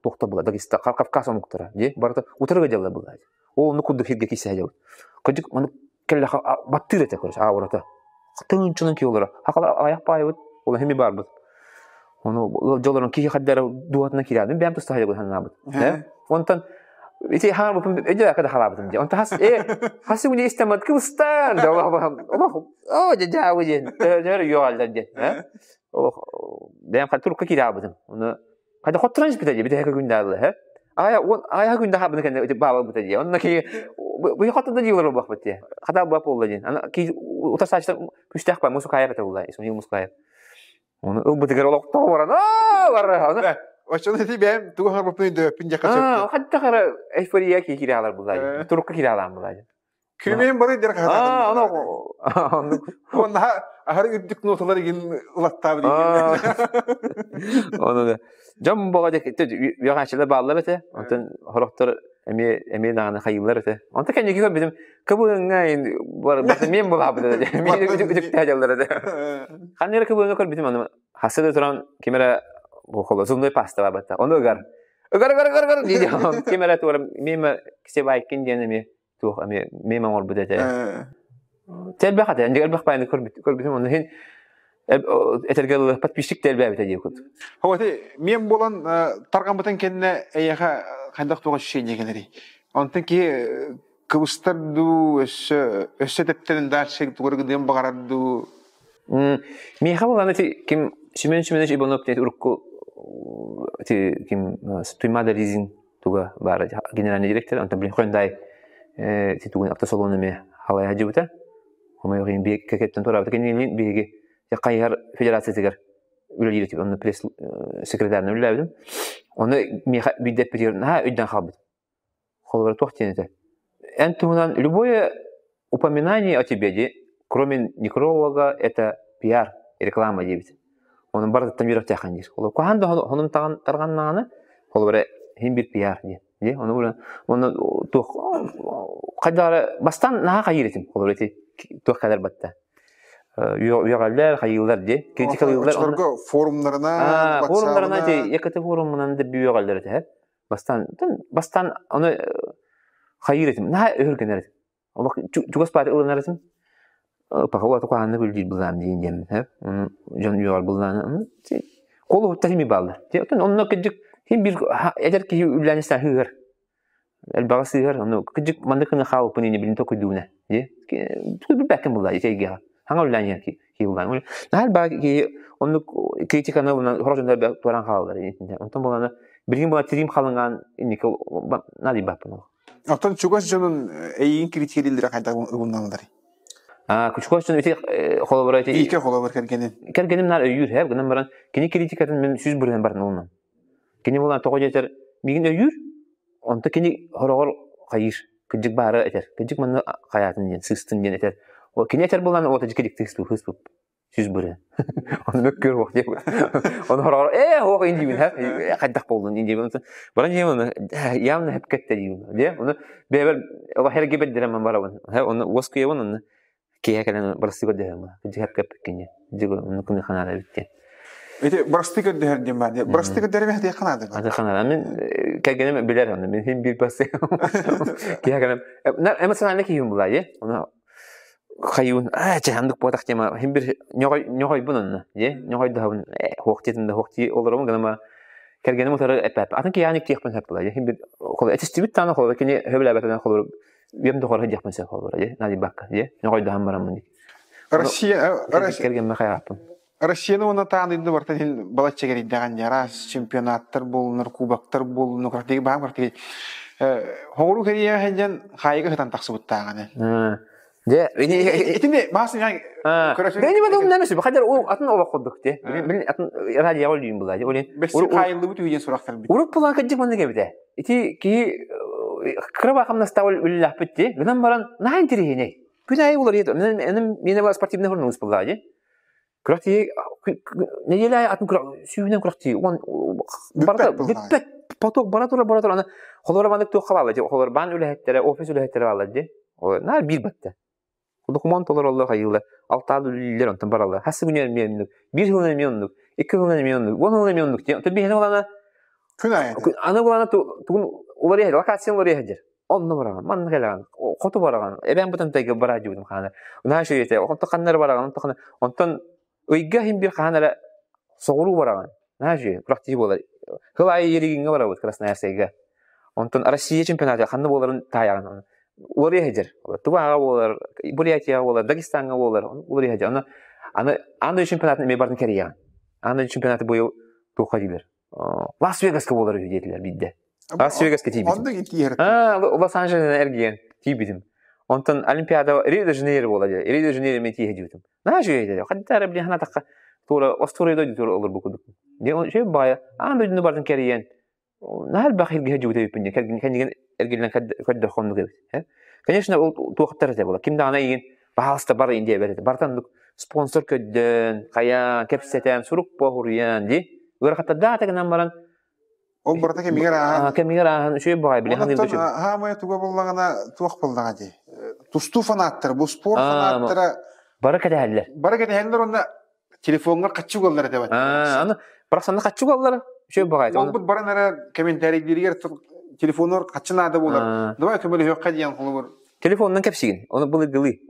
туохта була Дагестан, Кавказ омуктара дии барыта утарыга дьалла була. Ол ону курдук сиргэ кисе дьабыт. Кырдьык маны кэллэхэ баттыыр этэ көрөс аурата. Тыынчынан киһи олоро. Хакалар аяқ баайбыт, ол хеми барбыт. Ону дьолорун киһи хаддара дуотuna киирээдим, бэйэм туста хайабыт санаабыт. Онтон ити хаалбытым өйдөөкө да халаабытым дии. Онтон хас хас күнү истэммэт кыбыстан олох оо дьэ дьаабы диэн төһөр үөҕэллэр диэн. Олох бэйэм турукка киирээбитим. Ону хайда хотторон испитэ дии бүтэһик күндэ аалла Ая он ая күндэ хаабыны кэннэ ити баала бута дии. Онно ки бу хотто дии олорор буолбут дии. Хата буап буолла диэн. Ана ки утарсааччы күстээх ба мусукаайа бата буолла. Исмаил Мускаев. Оны ылбытыгар олохтоох баран аа барра. Оны Оччону ити бэйэм тугу хаҥарбыппын өйдөөппүн диэххэ сөп. Хатта хара эйфория ки киирэ буолла. Турукка киирэ алаан буолла. Күмүн бары дер хаһаатым. Аны Онна аһары үрдүк ноталар игин ылаттаабыт Оны да. Дьон боҕо үөҕээччилэр бааллар этэ. Онтон хорохтор эмиэ эмиэ даҕаны хайыылар этэ. Онто кэнники көрбүтүм кыбыҥҥа барыта мен булаабыт этэ. Мен үтүктээ дьаллар этэ. Ханна эрэ кыбыҥҥа көрбүтүм аны хасса да туран ким эрэ бу холо зубной паста баабатта. Ону ыгар. Ыгар ыгар ыгар ыгар дии ким эрэ туора миэмэ ксебайкин диэн эмиэ туох эмиэ миэмэ оҥорбут этэ. Элбэх этэ, элбэх баайны көрбүтүм онно иһин этэргэ дылы подписчик элбээбитэ дии кут. Хо ити мем буолан тарҕаммытын кэннэ эйиэхэ хайдах туох ощущение кэлэрий? Онтон киһи кыбыстар дуу, өссө өссө тэптэрин дальше тугу гыныан баҕарар дуу? Миэхэ буолан ити ким Семен Семенович Иванов диэн урукку ити ким Туймаада Лизинг туга баара генеральный директор онтон блин Hyundai ити тугун автосалон эмиэ халайа дьыбыта хомойуох иһин кэкэттэн туораабыта кинини биһиги хайыһар федерациятыгар үлэлиир этим онно пресс секретарынан үлэлээбитим ону миэхэ биирдэ наһаа өйдөөн хаалбыт холобура туох диэн этэ эн туһунан любое упоминание о тебе ди кроме некролога это пиар реклама диэбит Онон барытыттан үөрэхтээххин диир. Холобур, хаһан да хонун тарҕаннаҕына, холобура, иһин биир пиар диэн. Дии, ону уонна туох хайдах эрэ бастаан наһаа хайыыр этим, холобура, ити туох кэлэр батта. Үөҕэллэр, хайыыллар дии. Критикалыыллар. Оччолорго форумнарынан, форумнарынан ити ЯКТ форумунан да үөҕэллэр этэ. Бастаан бастаан ону хайыыр этим. Наһаа өһүргэнэр этим. Олох чугас баары ылынарытым. Пока улата куһааннык үлдиир былаан диин диэммин һэ. Дьон үөҕэр былааны Колуһутта хими бааллар. Оттон онно кырдьык хим бир эдэр киһи үллээн истэн сыыһар. Элбэҕи сыыһар. Ону кырдьык маннык гына хаалыппын ини билин токуйдууна. Дии. Билбэккин буллаа ити эйгэҕэ. Хаҥа үллээн иһэр киһи буллаан. Наһаа элбэҕи киһи оннук критиканы ылынан сорох дьоннор туоран хаалаллар. Онтон булана билигин була тириим халыҥаан инники наадыйбаппын ол. Оттон чугас дьонун эйигин критикэлииллэрэ хайдах ылыналларый? Чугас дьон ити холобура ити Иикэ холобур кэргэнин. Кэргэним наар өйүүр һэ гынан баран кини критикатын мин 100% баран ылынам. Кини буолан тоҕо диэтэр миигин өйүүр, онто кини хороҕор хайыыр, кырдьык баара этэр, кырдьык манна хайаатын диэн, сыыстын диэн этэр. Кини этэр буолан вот кырдьык тыыс 100%. Ону мөккүөр уох диэбит. Ону хороҕор ээ уох индиибин һэ хайдах буоллун индиибин баран диэм ону явно хэпкэтте диибин диэ ону бэйэбэр хэрги бэрдэрэммин барабын ону уоскуйабын ону киэһэ кэлэн бырастыы көрдөһөм дьиһэп кэппиккин диэ ону кыны ханаада эбит диэн Ити бырастыы көрдөһөр диэн баар диэ. Бырастыы көрдөрөр этиэх ханаада. Аты ханаада. Мин кэргэним билэр ону. Мин хин биир бырастыы. Киэһэ кэлэн эмоциональный киһим була дии. Ону хайыыбын аа чэ андык буотах тема хин бир ньоҕойбун онно дьэ ньоҕойдоһобун хуох диэтин да хуох дии олоробун гыныма кэргэним утары эппэппин атын киһи диэхпин сөп була дьэ хин бир холобур этистибит даҕаны холобур кини сөбүлээбэтинэн холобур үйэм дохоро диэхпин сөп холобура дьэ наадыйбакка дьэ ньоҕойдоһон бараммын Россия кэргэммэ хайааппын Россияны уонна таан барытын иһин балачча кэрийдэҕин дии араас чемпионаттар буоллунар, кубоктар буоллунар, кыртыгы баам кыртыгы хоҕуруу кэрийэ сылдьан хаайыга сытан тахсыбыттааҕын. Дьэ, итини баас Бэни бадым нэмэс хадар атын олох курдук те. Билин атын радиоға үлүйүн була. Олин хаайыллыбыт үйден сурахтар бит. Уруп булан кыджык маннык эбите. Ити киһи кыра баахамнастаабыл үллэхпит ти. Гынан баран наһаа интириһинэй. Күн аайы уларыйа. Мен мен спортивный хурнуус булла ди. Күрэхтии нэдиэлэ аайы атын күрэх сүүһүнэн күрэхтии уон барыта бүппэт поток бара турар бара турар аны холобура маннык туохха бааллар дии холобура баан үлэһиттэрэ офис үлэһиттэрэ бааллар дии наар биир батта докумуон толороллор хайыылар алтаал үлэлииллэр онтон бараллар хас күнү эмиэ оннук биир сылынан эмиэ оннук икки сылынан эмиэ оннук 10 сылынан эмиэ оннук диэн оттон биһиэнэ улаана Күн аайы. Аны булана тугун уларыйа локацияны уларыйа сылдьар. Онно бараҕын, манна кэлэҕин, хоту бараҕын, эбээн бытантайга бараа дьубутум хаана. Наһаа үчүгэй этэ. Онтон ханна эрэ бараҕын, онтон онтон ыйга иһин биир хаһан эрэ соҕуруу бараҕын. Наһаа үчүгэй, күрэхтэһии буолар. Сыл аайы Ерегиҥҥэ барабыт, Красноярскайга. Онтон Россия чемпионата ханна буоларын таайаҕын. Уларыйа сылдьар. Туваҕа буолар, Бурятияҕа буолар, Дагестаҥҥа буолар, уларыйа сылдьар. Аны аны аан дойду чемпионатын эмиэ барын кэрийэҕин. Аан дойду чемпионата быйыл туохха диилэр? Лас-Вегаска буолар үһү диэтилэр биирдэ. Лас-Вегаска тиийбитим. Онно тиийэр. Лос-Анджелес эргийэн тиийбитим. Онтон Олимпиада Рио-де-Жанейро буола дии. Рио-де-Жанейро мен тиийэ дьибитим. Наһаа үчүгэй этэ. Ханта эрэ билин санаатахха туора остуоруйа дойду туора олорбут курдук. Диэн үчүгэй баайа аан дойдуну бардын кэрийэн наһаа элбэх илгиһэ дьубут эбиппин диэн кэннигин эргиллэн көрдөххө оннук эбит. Конечно, ол туохтар этэ буола. Ким даҕаны эйигин пожалуйста бар Индия эбэт этэ. Бартан спонсор көрдөөн, хайаан, кэпсэтэн, сурук буоһуруйан дии. Ыарахаттардаата гынан баран Ол барыта кэмигэр ааһан кэмигэр ааһан үчүгэй баҕайы били ханыыр үчүгэй. Хаамай туга буллаҕына туох буллаҕа дии. Тустуу фанаттара, бу спорт фанаттара бары кэтэһэллэр. Бары кэтэһэллэр уонна телефоҥҥар хаччы угаллар этэ Аны барахсанна хаччы угаллар. Үчүгэй баҕайы. Олбут баран эрэ комментарийдииригэр телефонугар хаччы наада буолар. Давай көмөлөһүөххэ диэн холобур. Телефонунан кэпсигин. Оны былыргылыы.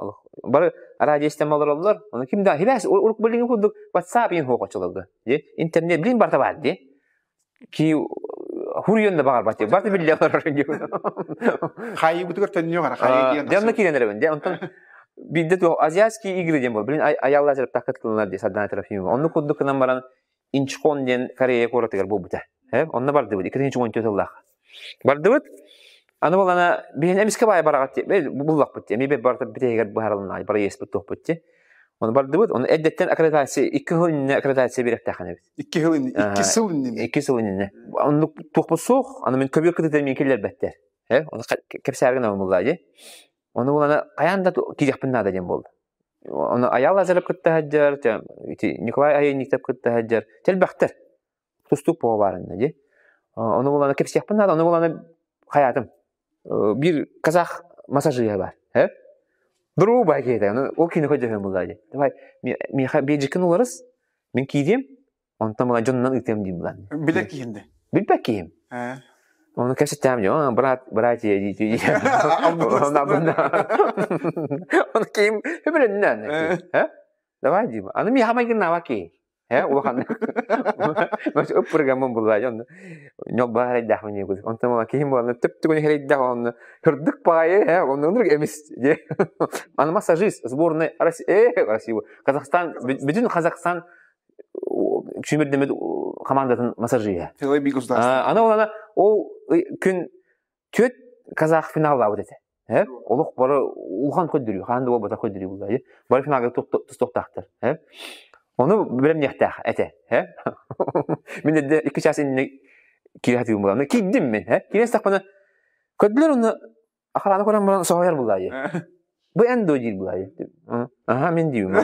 Бары радио истэн олороллор. Оны ким да хибээс урук билиҥи курдук WhatsApp иин хуоҕочолорго. Интернет билин барта бар ди. Ки хуруйан да баҕарбат ди. Барта биллэ олорор ди. Хайыбытыгар төннүө гара хайы диэн. Дьонно киирэн эрэбин. Дьэ онтон биирдэ туох азиатские игры диэн буол. Билин аялла жарыктаах кыттылынар ди Сардана Трофимова. Онну курдук гынан баран Инчхон диэн Корея куоратыгар буолбута. Онно бардыбыт. 2014 сыллаах. Бардыбыт. Аны буолана биһин эмискэ баай бараҕат буллахпыт ти. Эмиэ барыта бүтэһигэр быһаарылыннаҕай бары иэспит туохпут ти. Оны бардыбыт. Оны эрдэттэн аккредитация икки сыл иннинэ аккредитация биэрэхтээхин эбит. Икки сыл иннинэ. Икки сыл иннинэ. Икки сыл иннинэ. Оннук туохпут суох. Аны мин көбүөр кытыта мин киллэрбэттэр. Оны кэпсээргин абын дии. Оны булана хайаан да киириэхпин наада диэн буолла. Оны Аял Азаров кытта сылдьар, Николай Айанниктов кытта сылдьар. Элбэхтэр. Тустуук буола баарынна дии. Ону булана кэпсиэхпин наада, ону булана хайаатым. Биир казах массажиһа баар. Э? Друба киһитэ. Ону ол кини көрдөһөн булла дии. Давай, миэхэ бейджикин уларыс, мин киириэм, онтон мала дьонунан ыытыам диим булан. Билэр киһим де. Билбэт киһим. Оны кэпсэттэм дьон, брат, братья дии. Оны ким хөбүлэннэн. Давай диим. Аны миэхэ майгыннаабат киһи. Э, улахан. Ыппыргаммын булла дьон. Ньолбаа хэрайдаахмын диye курдук. Онтон була киһим буолан төп-түгүн хэрайдаах онно хырдык баҕайы, э, онно ынырык эмис диye. Аны массажист сборной России, Россия, Казахстан, бүтүн Казахстан сүүмэрдэммит командатын массажиһа. Целый государство. Аны ол ол күн түөрт казах финаллаабыт этэ. Э? Олох бары улахан көрдөрүү, хаан да буолбата көрдөрүү булла. Бары финалга тустуохтаахтар. Э? Ону билэмниэхтээх этэ. Э? Мин эрдэ икки час иннинэ киирэ сатыыбын буолла. Киирдим мин. Э? Киирэн истэхпинэ көрдүлэр уонна ахалааны көрөн баран соһуйар булла. Бу эн дуо диир булла. Аха мин диибин.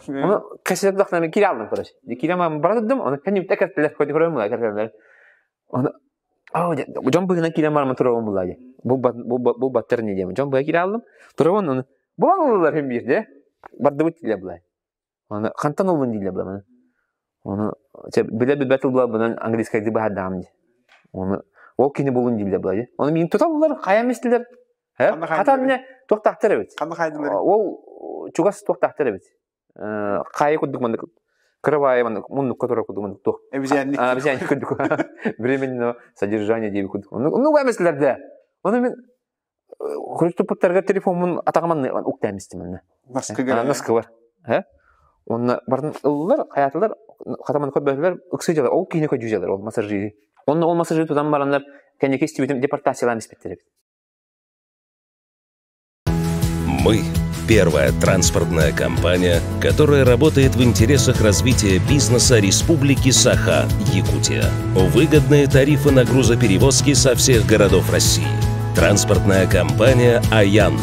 Ону кэсилэр мен киирэ алдым короче. Киирэ бара турдум, ону кэннибиттэ кэртилэр, көрөн була кэртилэр. Ону дьон быһынан киирэн бараммын туруорун булла дии. Бу баттар не диэмин. Дьон быһа киирэ алдым. Туруорун ону булан ыллылар син биирдэ. Бардыбыт дииллэр булай. Ону хантан ыллын дииллэр була Ону билэ билбэт тылбынан английскайды баһардаҕым дии. Ону ол кини булун дииллэр була дии. Ону миин туталлар, хайам истилэр. Хата эмне туохтаахтар эбит. Ханна хайдылар? Ол чугас туохтаахтар эбит. Хаайы курдук маннык кырабаайы маннык муннукка турар курдук маннык туох Обезьянник. Обезьянник курдук. Временного содержания диэби курдук. Оннук эмэслэр да. Ону мин туппуттарга телефоммун атаҕым уктаан истим манна. Наскыга. Наскыбар. Онно барын ыллар, хаятылар, хатаман көрбөтүлэр, ыксы дьалар, ол киһини көдьүү дьалар, ол массажиһы. Онно ол массажиһы тутан бараннар, кэнники истибитим депортациялаан испиттэр эбит. Мы – первая транспортная компания, которая работает в интересах развития бизнеса Республики Саха, Якутия. Выгодные тарифы на грузоперевозки со всех городов России. Транспортная компания «Аян».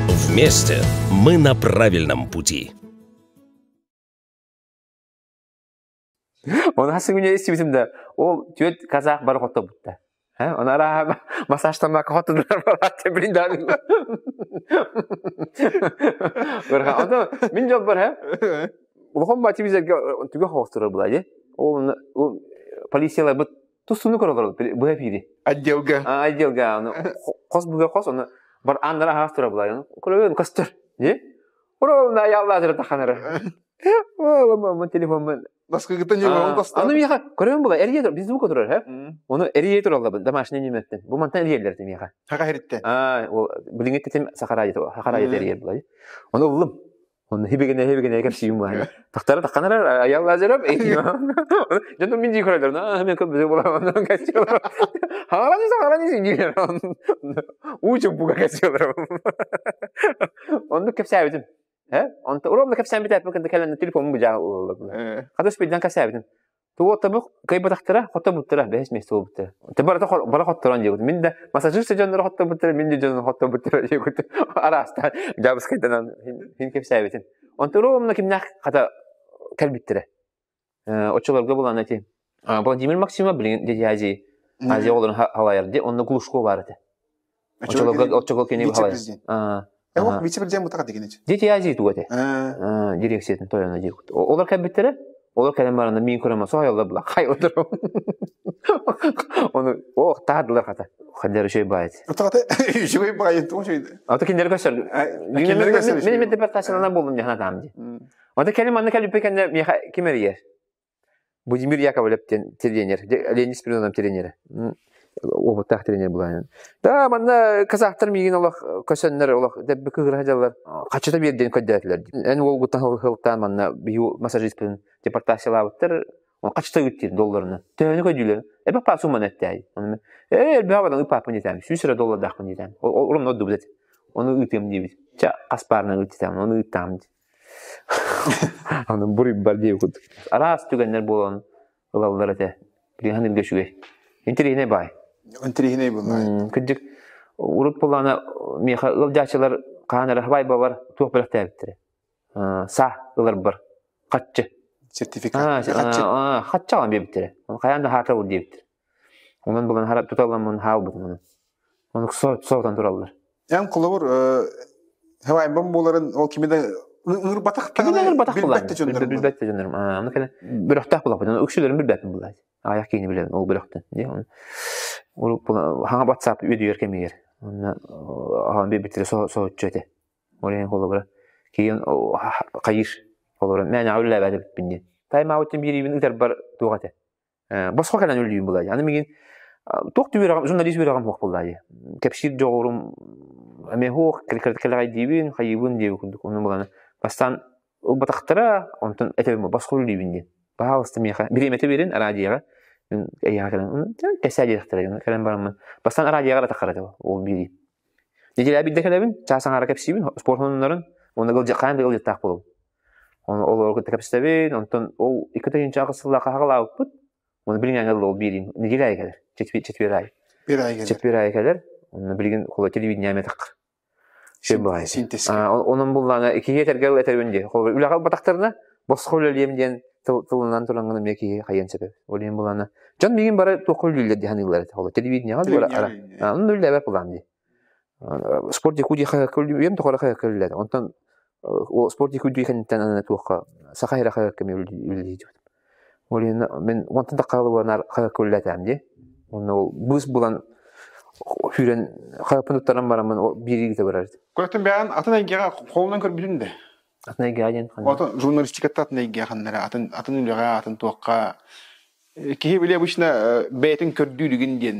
Вместе мы на правильном пути. Оны хас күнү истибитим да, ол түөрт казах бары хоттобутта. Оны арааһа массажтаммакка хоттудулар бараатта билин даҕаны. Ото мин дьолбор һэ улахан баачы бизерге түгэх оҕустурар була дии. Ол полицияларбыт Тустууну көрөлөр быһа эфири. Отделга. Отделга аны хос буга хос оны бар ааннара аһаас тура булай. Көрөбүн көстөр. Не? Ура аяллаатыр таханара. Ола телефонмун Наскыгыттан ньурбабын таста. Аны миэхэ көрөбүн була эрийэ тур биз звука турар хэ. Ону эрийэ тураллабын домашний нөмөртөн. Бу мантан эрийэллэр миэхэ. Хака хириттен. Аа, ол билиҥҥи тетим сахарайы сахарайы эрийэр булай. Ону ыллым. Оны хибигине хибигине кэпсиим була. Тахтара тахханара аял лазерап. Дьонум мин дии көрөлөр. Аа, мен көп була онон кэпсиэлэр. Хагаланы сахараны синдилер. Уу чумпуга кэпсиэлэр. Оннук кэпсээбитим. Э? Онто уромна кэпсээн бүтээппин кэннэ кэлэн телефонум быдьаа ылыллар. Хата спиддан кэпсээбитим. Тугу табык кыайбатахтара, хоттобуттара, бэһис миэстэ буолбуттара. Те барыта бара хотторон диэбит. Мин да массажист дьонноро хоттобуттара, мин да дьонно хоттобуттара диэбит. Араастаан дьаабыскайданан хин кэпсээбитим. Онто уромна кимнээх хата кэлбиттэрэ. Оччолорго булан эти Владимир Максимов билигин Дети Азии Азия оҕолорун халайар ди онно Глушко баар этэ. Оччолорго оччолорго кини халайар. Вице-президент. Вице-президент бутака деген эти. Дети Азии туга этэ. Дирекциятын тойоно дии. Олар кэлбиттэрэ. Олар кэлэн баран мин көрөмө соһойоллор була хайылдыр. Оны ох таадылар хата. Хаддар үчүгэй баайт. Утаҕата үчүгэй баайт туох үчүгэй. Ата кинилер көсөр. Мен мен депортациялана болдум дии санатаам дии. Онто кэлин манна кэлбиппит кэннэ миэхэ ким эрийэр? Будимир Яковлев диэн тренер, Леонид Спиридонов тренерэ. Уопуттаах тренер буолан. Да, манна казахтар миигин олох көсөннөр олох дэбби кыһыра сылдьаллар. Хачыта биэрдиэн көрдөөтүлэр. Эн уолгуттан сылтаан манна биһи массажиспын депортациялаабыттар. Хачыта ыыттыыр долларынан. Төһөнү көрдүүлэр? Эбэх паа сумманы эттээй. Ээ, элбэҕи баран ыыппааппын диэтэм. 100 эрэ доллардаахпын диэтэм. Урум ордубут этэ. Ону ыытыам диэбит. Чэ, хас паарынан ыыттытам, ону ыыттаам Аны буруйбар диэбит курдук. Араас түгэннэр буолан ылаллар этэ. Билиһан илгэ үчүгэй. Интэриэһинэй баай. Интэриэһинэй буолла. Кырдьык, урут буоллаҕына миэхэ ыалдьааччылар хаһан эрэ хабайбабар туох бэлэхтээбиттэрэ. Саа ыларбар хаччы. Сертификат. Хаччы. Хаччы аҕалан биэрбиттэрэ. Хайаан да хаата ыл диэбиттэр. Онон булан туталламмын хаалбытым онон. Онук соотан тураллар. Эн холобур хавайбам буоларын ол кими да ыҥырбатах Кими да ыҥырбатах билбэт да дьоннорум. Билбэт да дьоннорум. Аны кэлэн бөрөхтөөх булаппын. Үксүлэрин билбэппин булаат. Аяқ киини билэбин ол бөрөхтөн. Хаҥа WhatsApp үөдүйэр кэмигэр. Онно ахан биэрбиттэрэ соһуччу этэ. Ол иһин холобура киин хайыыр холобура мээнэҕэ үлэлээбэт эбиппин диэн. Тайм-аут биэриибин ыытарбар туох этэ. Босхо кэлэн үллүүм булаа. Аны мигин туох үөрэҕим, журналист үөрэҕим суох буоллаа дии. Кэпсиир дьоҕурум эмиэ суох, кэлэҕэйдиибин, хайыыбын диэбит курдук. Ону булан бастаан ылбатахтара, онтон этэбин босхо үллүүбүн диэн. Баһаалыста миэхэ бириэмэтэ биэрин араадьыйаҕа мин эйиэхэ кэлэн кэсээ диэтэхтэрэ кэлэн бараммын бастаан араадьыйаҕа эрэ таххара этэ ол биэрии. Неделя биирдэ кэлэбин, чаас аҥаара кэпсиибин, спорт сонуннарын, уонна хаан да ыалдьыттаах буолабын. Ону олору кытта кэпсэтэбин, онтон ол 2008 сыллаахха хаҕалаабыппыт. Оны билигин аңа ол биэрин неделя айы кэлэр. Четвер айы. Bir ай кэлэр. Четвер айы кэлэр. Онно билигин холо телевидение метак. Шөй баай. Онон буллаана киһи этэргэ этэрбин дии. Холобур үлэҕэ ылбатахтарына босхо үлэлиэм диэн тылынан турангын эмиэ киһи хайыан сөп. Ол иһин буллаана дьон миигин бары туохха үлэлииллэр дии саныыллар этэ. Холо телевидениеҕа дуора ара. Онно үлэлээбэт булаам дии. Спорт Якутия үйэм тухары хаһыакка Онтон Спорт Якутия кэнниттэн аны туохха Саха сирэ хаһыакка эмиэ үлэлии Ол иһин мин онтон да хаалыбанаар хаһыакка үлэлээтэҕим дии. Онно ол быыс булан сүүрэн хаһыаппын туттаран бараммын биир ыыта барар этим. Көрөттүм бэйэҕин атын эйгэҕэ холунан көрбүтүн да. Атын эйгэҕэ диэн ханна? Атын журналистиката атын эйгэҕэ ханна эрэ атын атын үлэҕэ атын туохха Киһи били обычно бэйэтин көрдүүрүгүн диэн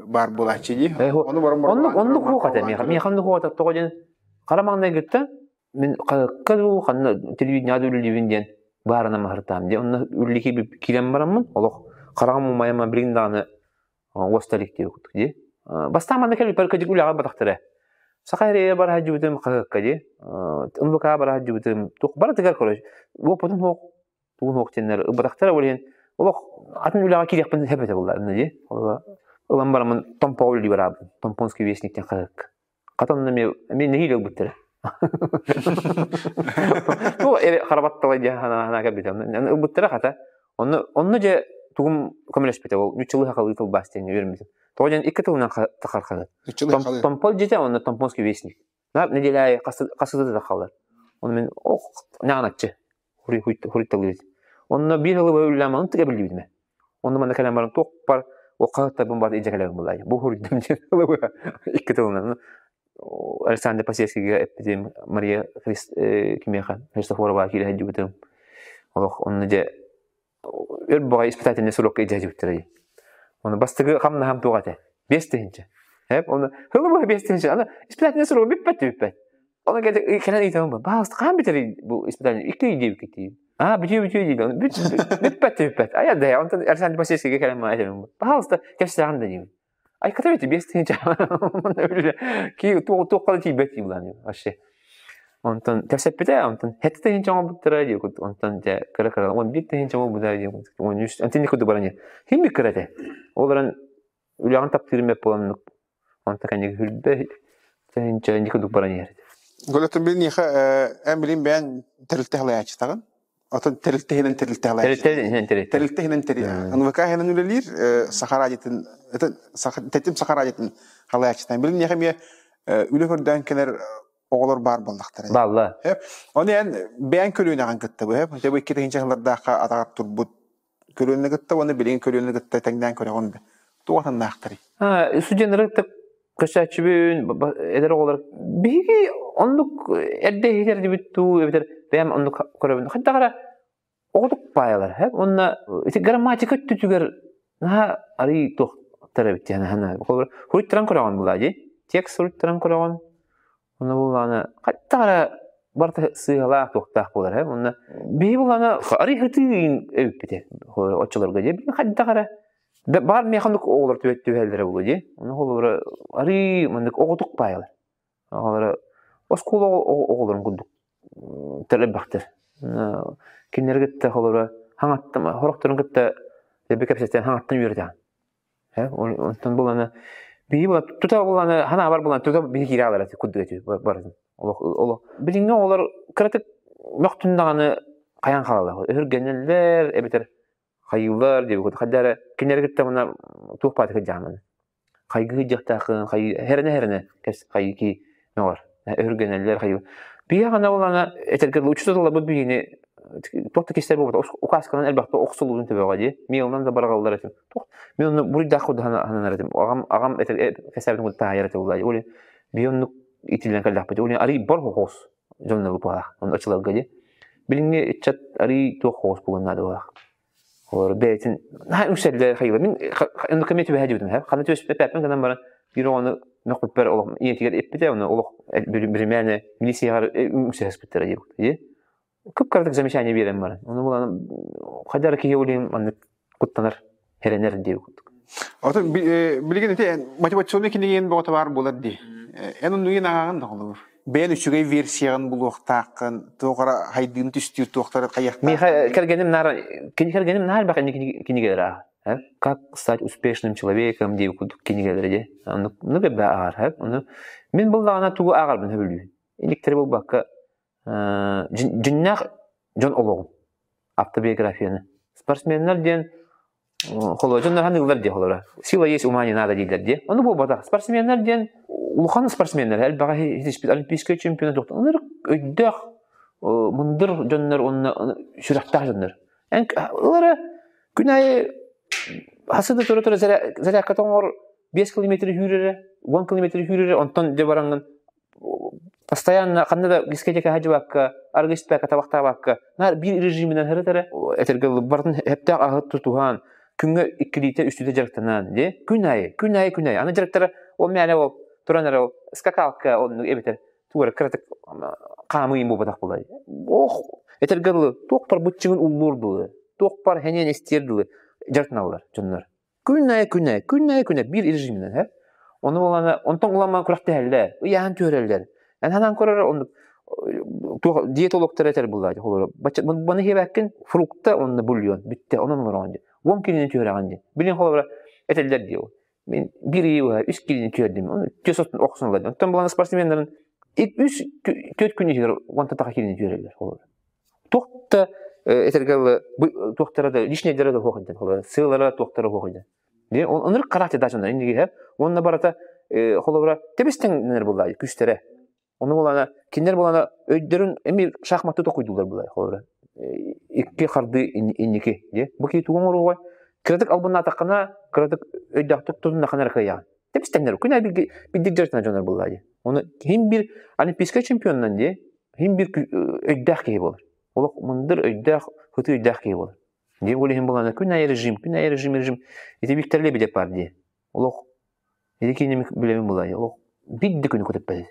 баар буолааччы дии. Ону баран оннук оннук хуох этэ миэхэ. Миэхэ оннук хуох этэ тоҕо диэн хара маҥнайгыттан мин хаһыакка дуу ханна телевидениеҕа да үлэлиибин диэн баарынан маһыртаам дии. Онно үлэлии киирэн бараммын олох хараҕым умайама билигин даҕаны уоста илик диэбит курдук дии. Бастаан манна кэлбиппэр кыдьык үлэҕэ барбатахтара. Саха эрэ бара сылдьыбытым хаһыакка дии. НВК бара сылдьыбытым туох барытыгар короче уопутум суох тугун суох диэннэр ылбатахтара ол иһин олох атын үлэҕэ киириэхпин сөп этэ буолла дии. Ылан бараммын Томпоҕо үлэлии бараабытым. Томпонский вестниктэн хаһыакка. Хата онно эмиэ эмиэ нэһиилэ ылбыттара. Ну, харабаттала дии санаа кэлбитэ. Ылбыттара хата. Онно онно дьэ тугум көмөлөспүтэ ол ньуччалыы сахалыы тылбаас диэн үөрэммитим. Тоҕо диэн икки тылынан тахар хаһыат. Томпол дьиэтэ онно Томпонский вестник. Нэдиэлэ аайы хасыта да хаалар. Ону мин ох ньаҕаначчы хуруйталыыр. Онно биир сылы быһа үлэлээн баран тыга биллибитим. Онно манна кэлэн баран туох бар Ол хаһыаттарбын бары илдьэ кэлэбин булаайы. Бу хуруйдум диэн икки тылынан. Александр Посельскийга эппитим, Мария кимиэхэ Христофорова киирэ сылдьыбытым. Олох онно дьэ өр баҕайы испытательный срокка илдьэ сылдьыбыттара. Оны бастакы хамнаһам туох этэ? 5000. Эп, оны хылы быһа 5000. Аны испытательный срок бүппэт бүппэт. Оны кэлэн ыйтабын, баҕас хаан бүтэр бу испытание? Икки ый диэбиккит Аа, бүтүө бүтүө диир. Бүт бүппэт бүппэт. Айа да, онтон Александр Посельскийгэ кэлэн маа этэмин. Пожалуйста, кэпсээҕин да диибин. Айката бити 5000. Ки туохха да тиийбэт дии булан вообще. Онтон кэпсэппитэ, онтон 7000 оҥорбуттара дии курдук. Онтон дьэ кыра-кыра 11 000 оҥорбута дии курдук. 13 онтон курдук баран химми кыра этэ. Ол баран үлэҕин таптыырым эп буолан онтон кэнники хүрбэ тыһыынча инники курдук баран иһэр. Голотун билиниэхэ эн билин бэйэн тэрилтэ халайааччытаҕын. Отон тэрилтэ иһинэн тэрилтэ халайааччы. Тэрилтэ иһинэн тэрилтэ. Тэрилтэ иһинэн тэрилтэ. НВК иһинэн үлэлиир Саха радиотын тэтим Саха радиотын халайааччытан. Билиниэхэ эмиэ үлэ көрдөөн кэлэр оҕолор баар буоллахтара. Баалла. Оны эн бэйэн көлүөнэҕин кытта бу, бу 2000 сыллардаахха атаҕар турбут көлүөнэ кытта уонна билигин көлүөнэ кытта тэҥнээн көрөҕүн да туох атыннаахтарый? Студеннары кытта көрсөөччүбүн, эдэр оҕолор биһиги оннук эрдэ иһитэрдибит дуу, эбэтэр бэйэм оннук көрөбүн. Хайдах эрэ оҕотук паайалар, һэ? Уонна ити грамматика өттүтүгэр наһаа арый туохтар эбит диэн хана. Хуруттаран көрөҕүн булаа дии. Текст суруттаран көрөҕүн. Онно буллаҕына хайдах эрэ барыта сыыһалаах туохтаах буолар ээ. Онно биһи буллаҕына арый хытыы эбиппит оччолорго дии. Хайдах эрэ баар миэхэ оннук оҕолор түбэһэллэрэ буолуо дии. Онно холобура арый маннык оҕотук баайалар. Оҕолоро оскуола оҕолорун курдук элбэхтэр. Кинилэри кытта холобура хаҥаттан сорохторун кытта эби кэпсэтэн хаҥаттан үөрэтэҕин. Онтон буланы биһи була тута буланы ханаабар булан тута биһи киирэ алар курдук эти барытын. Олох олох билиҥҥи оҕолор кыратык мөхтүн даҕаны хайан хаалаллар. Өһүргэнэллэр эбэтэр хайыыллар диэбит хайда эрэ кинилэри кытта мына туох баатык дьааманы. Хайгыы дьахтаахын хайыы хэрэнэ хэрэнэ кэс хайыы ки мөҕөр. Өһүргэнэллэр хайыы. Биһи хана булана этэргэ учууталларбыт биһини туох да кистэл буолбата указканан элбэхтэ охсуллубутун төбөҕө дии миэлынан да бараҕаллар этим туох мин онно буруйдаах курдук сананар этим аҕам аҕам кэсээбитин курдук таайар этэ булла ол биһи оннук итиллэн кэллэхпит ол арый бар хоҕус дьонно быһаах онно оччолорго дии билиҥҥи ыччат арый туох хоҕус буолуон наада быһаах олор бэйэтин наһаа үҥсэллэр хайыла мин оннук эмиэ түбэһэ дьибитим ханна түбэспэппин гынан баран биир оҕону мөхпүппэр олох ийэтигэр эппитэ ону олох биримээнэ милициyaҕа үҥсэһэспиттэрэ диэбит кып-кыратык замечание биэрэн баран ону булан хайдах эрэ киһи улиин маннык куттанар эрэнэр диэбит курдук. Отон билигин ити мотивационный кинигин бөҕөтө баар буолар дии. Эн оннугун ааҕаҕын да холобур. Бэйэн үчүгэй версияҕын булуохтааххын, туох эрэ хайдыын түстүүр туохтары хайыахтааххын. Миэхэ кэргэним наар кэргэним наар элбэх кинигэлэр ааҕар. Как стать успешным человеком диэбит курдук кинигэлэри дии. Оннук элбэх ааҕар. Ону мин буллаҕына тугу ааҕарбын сөбүлүүбүн. Иликтери булбакка дьиннээх дьон олоҕун автобиографияны спортсменнар диэн холо дьоннор ханыыллар диэ холоро сила есть ума не надо дииллэр диэ ону буолбатах спортсменнар диэн улахан спортсменнар элбэҕи ситиспит олимпийскай чемпион ынырык өйдөөх мындыр дьоннор уонна сүрэхтээх дьоннор эн ылара күн аайы хасы да тура тура зарядка тоҥор 5 километр сүүрэрэ 10 километр сүүрэрэ онтон дьэ бараҥҥын постоянно ханна да дискотека сылдьыбакка, арыгы испэккэ, табахтаабакка, наар биир режиминэн сырыт эрэ, этэргэ барытын сөптөөх аһы тутуһан, күҥҥэ иккилиитэ, үстүүтэ дьарыктанан, дии, күн аайы, күн аайы, күн аайы. Аны дьарыктара ол мээнэ ол туран эрэ ол скакалка оннук эбэтэр тугу эрэ кыратык хаамыы буолбатах буолай. Ох, этэргэ дылы, туох бар быччыҥын уллуур дылы, туох бар хэниэн истиэр дылы дьарыктаналлар дьоннор. Күн аайы күн аайы, күн аайы күн аайы биир режиминэн һэ. Ону булана, онтон уламман күрэхтэһэллэр, ыйааһын түһэрэллэр. Эн ханаан көрөр оннук туох диетологтар этэр буллаа холоро. Баны хиэбэккин фрукта онно бульон бүттэ онон олороҕун дии. 10 килини түһэрэҕин дии. Билин холобура этэллэр дии ол. Мин биир ыйы үс килини түһэрдим. Оны түөс охсон ылар. Онтон булан спортсменнарын үс түөрт күн иһигэр уонтан таха килини түһэрэллэр холобура. Туох да этэргэ дылы туохтара да лишнэйдэрэ да суох интэн холобура сыалара туохтара суох интэн оннук характер дачанар инниги уонна барыта холобура тэбис-тэҥнэнэр буоллаа күүстэрэ ону булана кинилэр булана өйдөрүн эми шахматты токуйдулар булар холобура икки харды инники дии бу киһи тугу оҥоруоҕай Кыратык албыннаатаххына, кыратык өйдөөхтүк тутуннаххына эрэ кыайаҕын. Тэбис-тэҥнэр күн аайы биирдик дьарыктанар дьоннор буоллаа дии. Оны ким бир олимпийскай чемпионунан дии, ким бир өйдөөх киһи буолар. Олох мындыр өйдөөх, хытыы өйдөөх киһи буолар. Дии ол иһин буолана күн аайы режим, күн аайы режим, режим. Ити Виктор Лебедев бар дии. Олох ити кинини билэбин буолаа дии. Олох биир да күнү көтүппэт.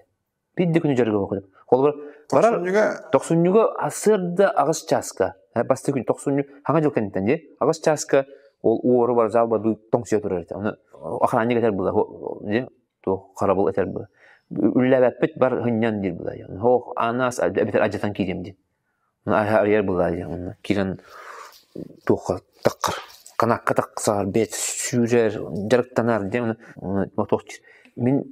Биир да күнү дьарыга көтүп. Холобур, барар Тохсунньуга тохсунньуга сарсыарда аҕыс чааска, бастакы күн тохсунньу хаҥа дьыл кэнниттэн дии, аҕыс чааска ол уору бар зал бар тоҥсуйа турар этэ. Ону охранник этэр была, дии, туох харабыл этэр была. Үллээбэппит бар хынньан диир была. Хоох аанаас эбэтэр адьатан киириэм диэн. Арыйар была дии, онно киирэн туохха таххар канакка тахсар, бэт сүүрэр, дьарыктанар диэн туох мин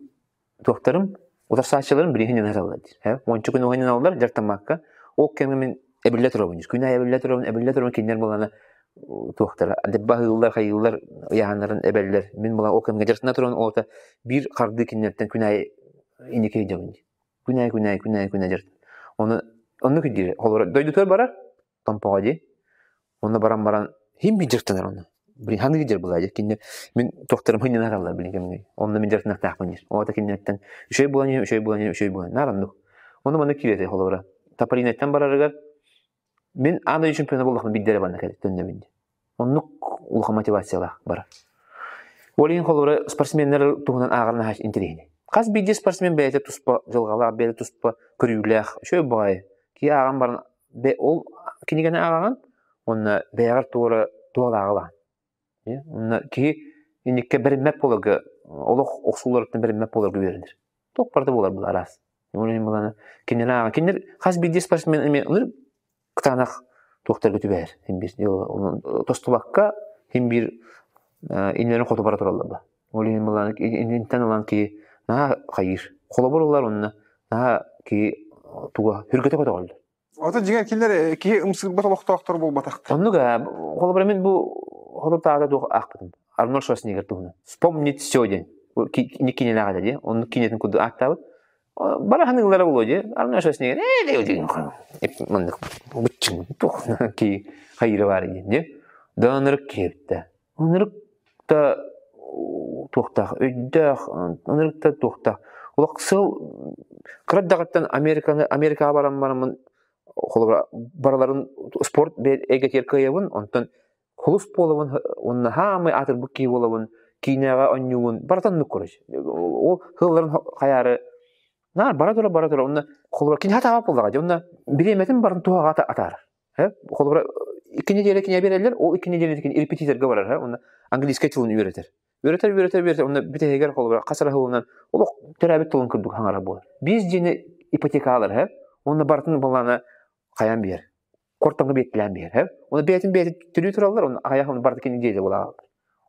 туохтарым утарсааччыларым билигин ыҥыраллар диир. Уонча күн уһун ыҥыраллар дьарыктаммакка. Ол кэмҥэ мин эбиллэ турабын диир. Күн аайы эбиллэ турабын, эбиллэ турабын кинилэр буолана туохтара баһыыллар, хайыыллар, ыйааһыннарын эбэллэр. Мин буолан ол кэмҥэ дьарыктана туран оҕото биир хардыы кинилэртэн күн аайы инники сылдьабын диир. Күн аайы, күн аайы, күн аайы, күн аайы дьарыктан. Ону оннук диир. Холобура дойдутугар барар, Томпоҕо дии. Онно баран баран хим биир дьарыктанар онно. Блин, ханнык дьар была дии. Кинилэр мин туохтарым хынньанар аллар блин кэмҥэ. Онно мин дьарыктаныахтаахпын диир. Оҕото кинилэртэн үчүгэй буолан иһин, үчүгэй буолан иһин, үчүгэй буолан. Наар оннук. Онно маннык киирэтэ холобура. Тополинаттан барарыгар мин аан дойду чемпиона буоллахпына биирдэ эрэ барна төннөбүн дии. Оннук улахан мотивациялаах барар. Ол иһин холобура спортсменнар туһунан ааҕар наһаа интэриэһинэй. Хас биирдии спортсмен бэйэтэ туспа дьылҕалаах, бэйэтэ туспа көрүүлээх, үчүгэй баҕайы. Киһи ааҕан баран ол кинигэни ааҕаҕын уонна бэйэҕэр туора туһалааҕы Онно киһи инникке бэриммэт буоларга, олох охсууларыттан бэриммэт буоларга үөрэнэр. Туох барыта буолар был араас. Ол иһин булана кинилэр ааҕан кинилэр хас биирдии спортсмен эмиэ кытаанах туохтарга түбэһэр. Хин биир тостубакка хин биир иннилэрин хоту бара тураллар ба. Ол иһин булана иннинтэн ылан киһи наһаа хайыыр. Холобур ылар онно наһаа киһи туга хүргэтэ көтөҕөллөр. Ото дьиҥэр кинилэр киһи ымсыырбат олохтоохтор буолбатахтар. Оннук ээ. Холобура мин бу холобур туох аахпытым. Арнольд Шварценеггер туһунан. Вспомнить все диэн. Киинэлээх этэ дии. Оннук киинэтин курдук ааттаабыт. Бара ханыылара буолуо дии. Арнольд Шварценеггер ээ маннык быччыҥ туох кии хайыыра баар диэн дии. Да ынырык киһи эбит Ынырык да туохтаах өйдөөх, ынырык да туохтаах. Олох сыл кыра эрдэҕиттэн Американы Америкаҕа баран бараммын холобура барыларын спорт эйгэтигэр кыайабын, онтон хулус буолабын уонна хаамай аатырбыт киһи буолабын, киинэҕэ оонньуубун, барыта оннук короче. Ол сылларын хайаары наар бара тура бара тура онно холобура кини хатаабат буоллаҕа дии онно бириэмэтин барын туһаҕа атаарар. Холобура, икки нэдиэлэ кинигэ биэрэллэр, ол икки нэдиэлэ репетиторга барар, онно английскай тылын үөрэтэр. Үөрэтэр, үөрэтэр, үөрэтэр, онно бүтэһигэр холобура хас эрэ сылынан олох төрөөбүт тылын курдук хаҥара буолар. Биир дьиэни ипотекалар, онно барытын былаана хайаан биэр. Кортоҥҥо биэртилээн биэр. Оны бэйэтин бэйэтин төлүү тураллар, оны аҕыйах оны барыта кини дьиэтэ буолааллар.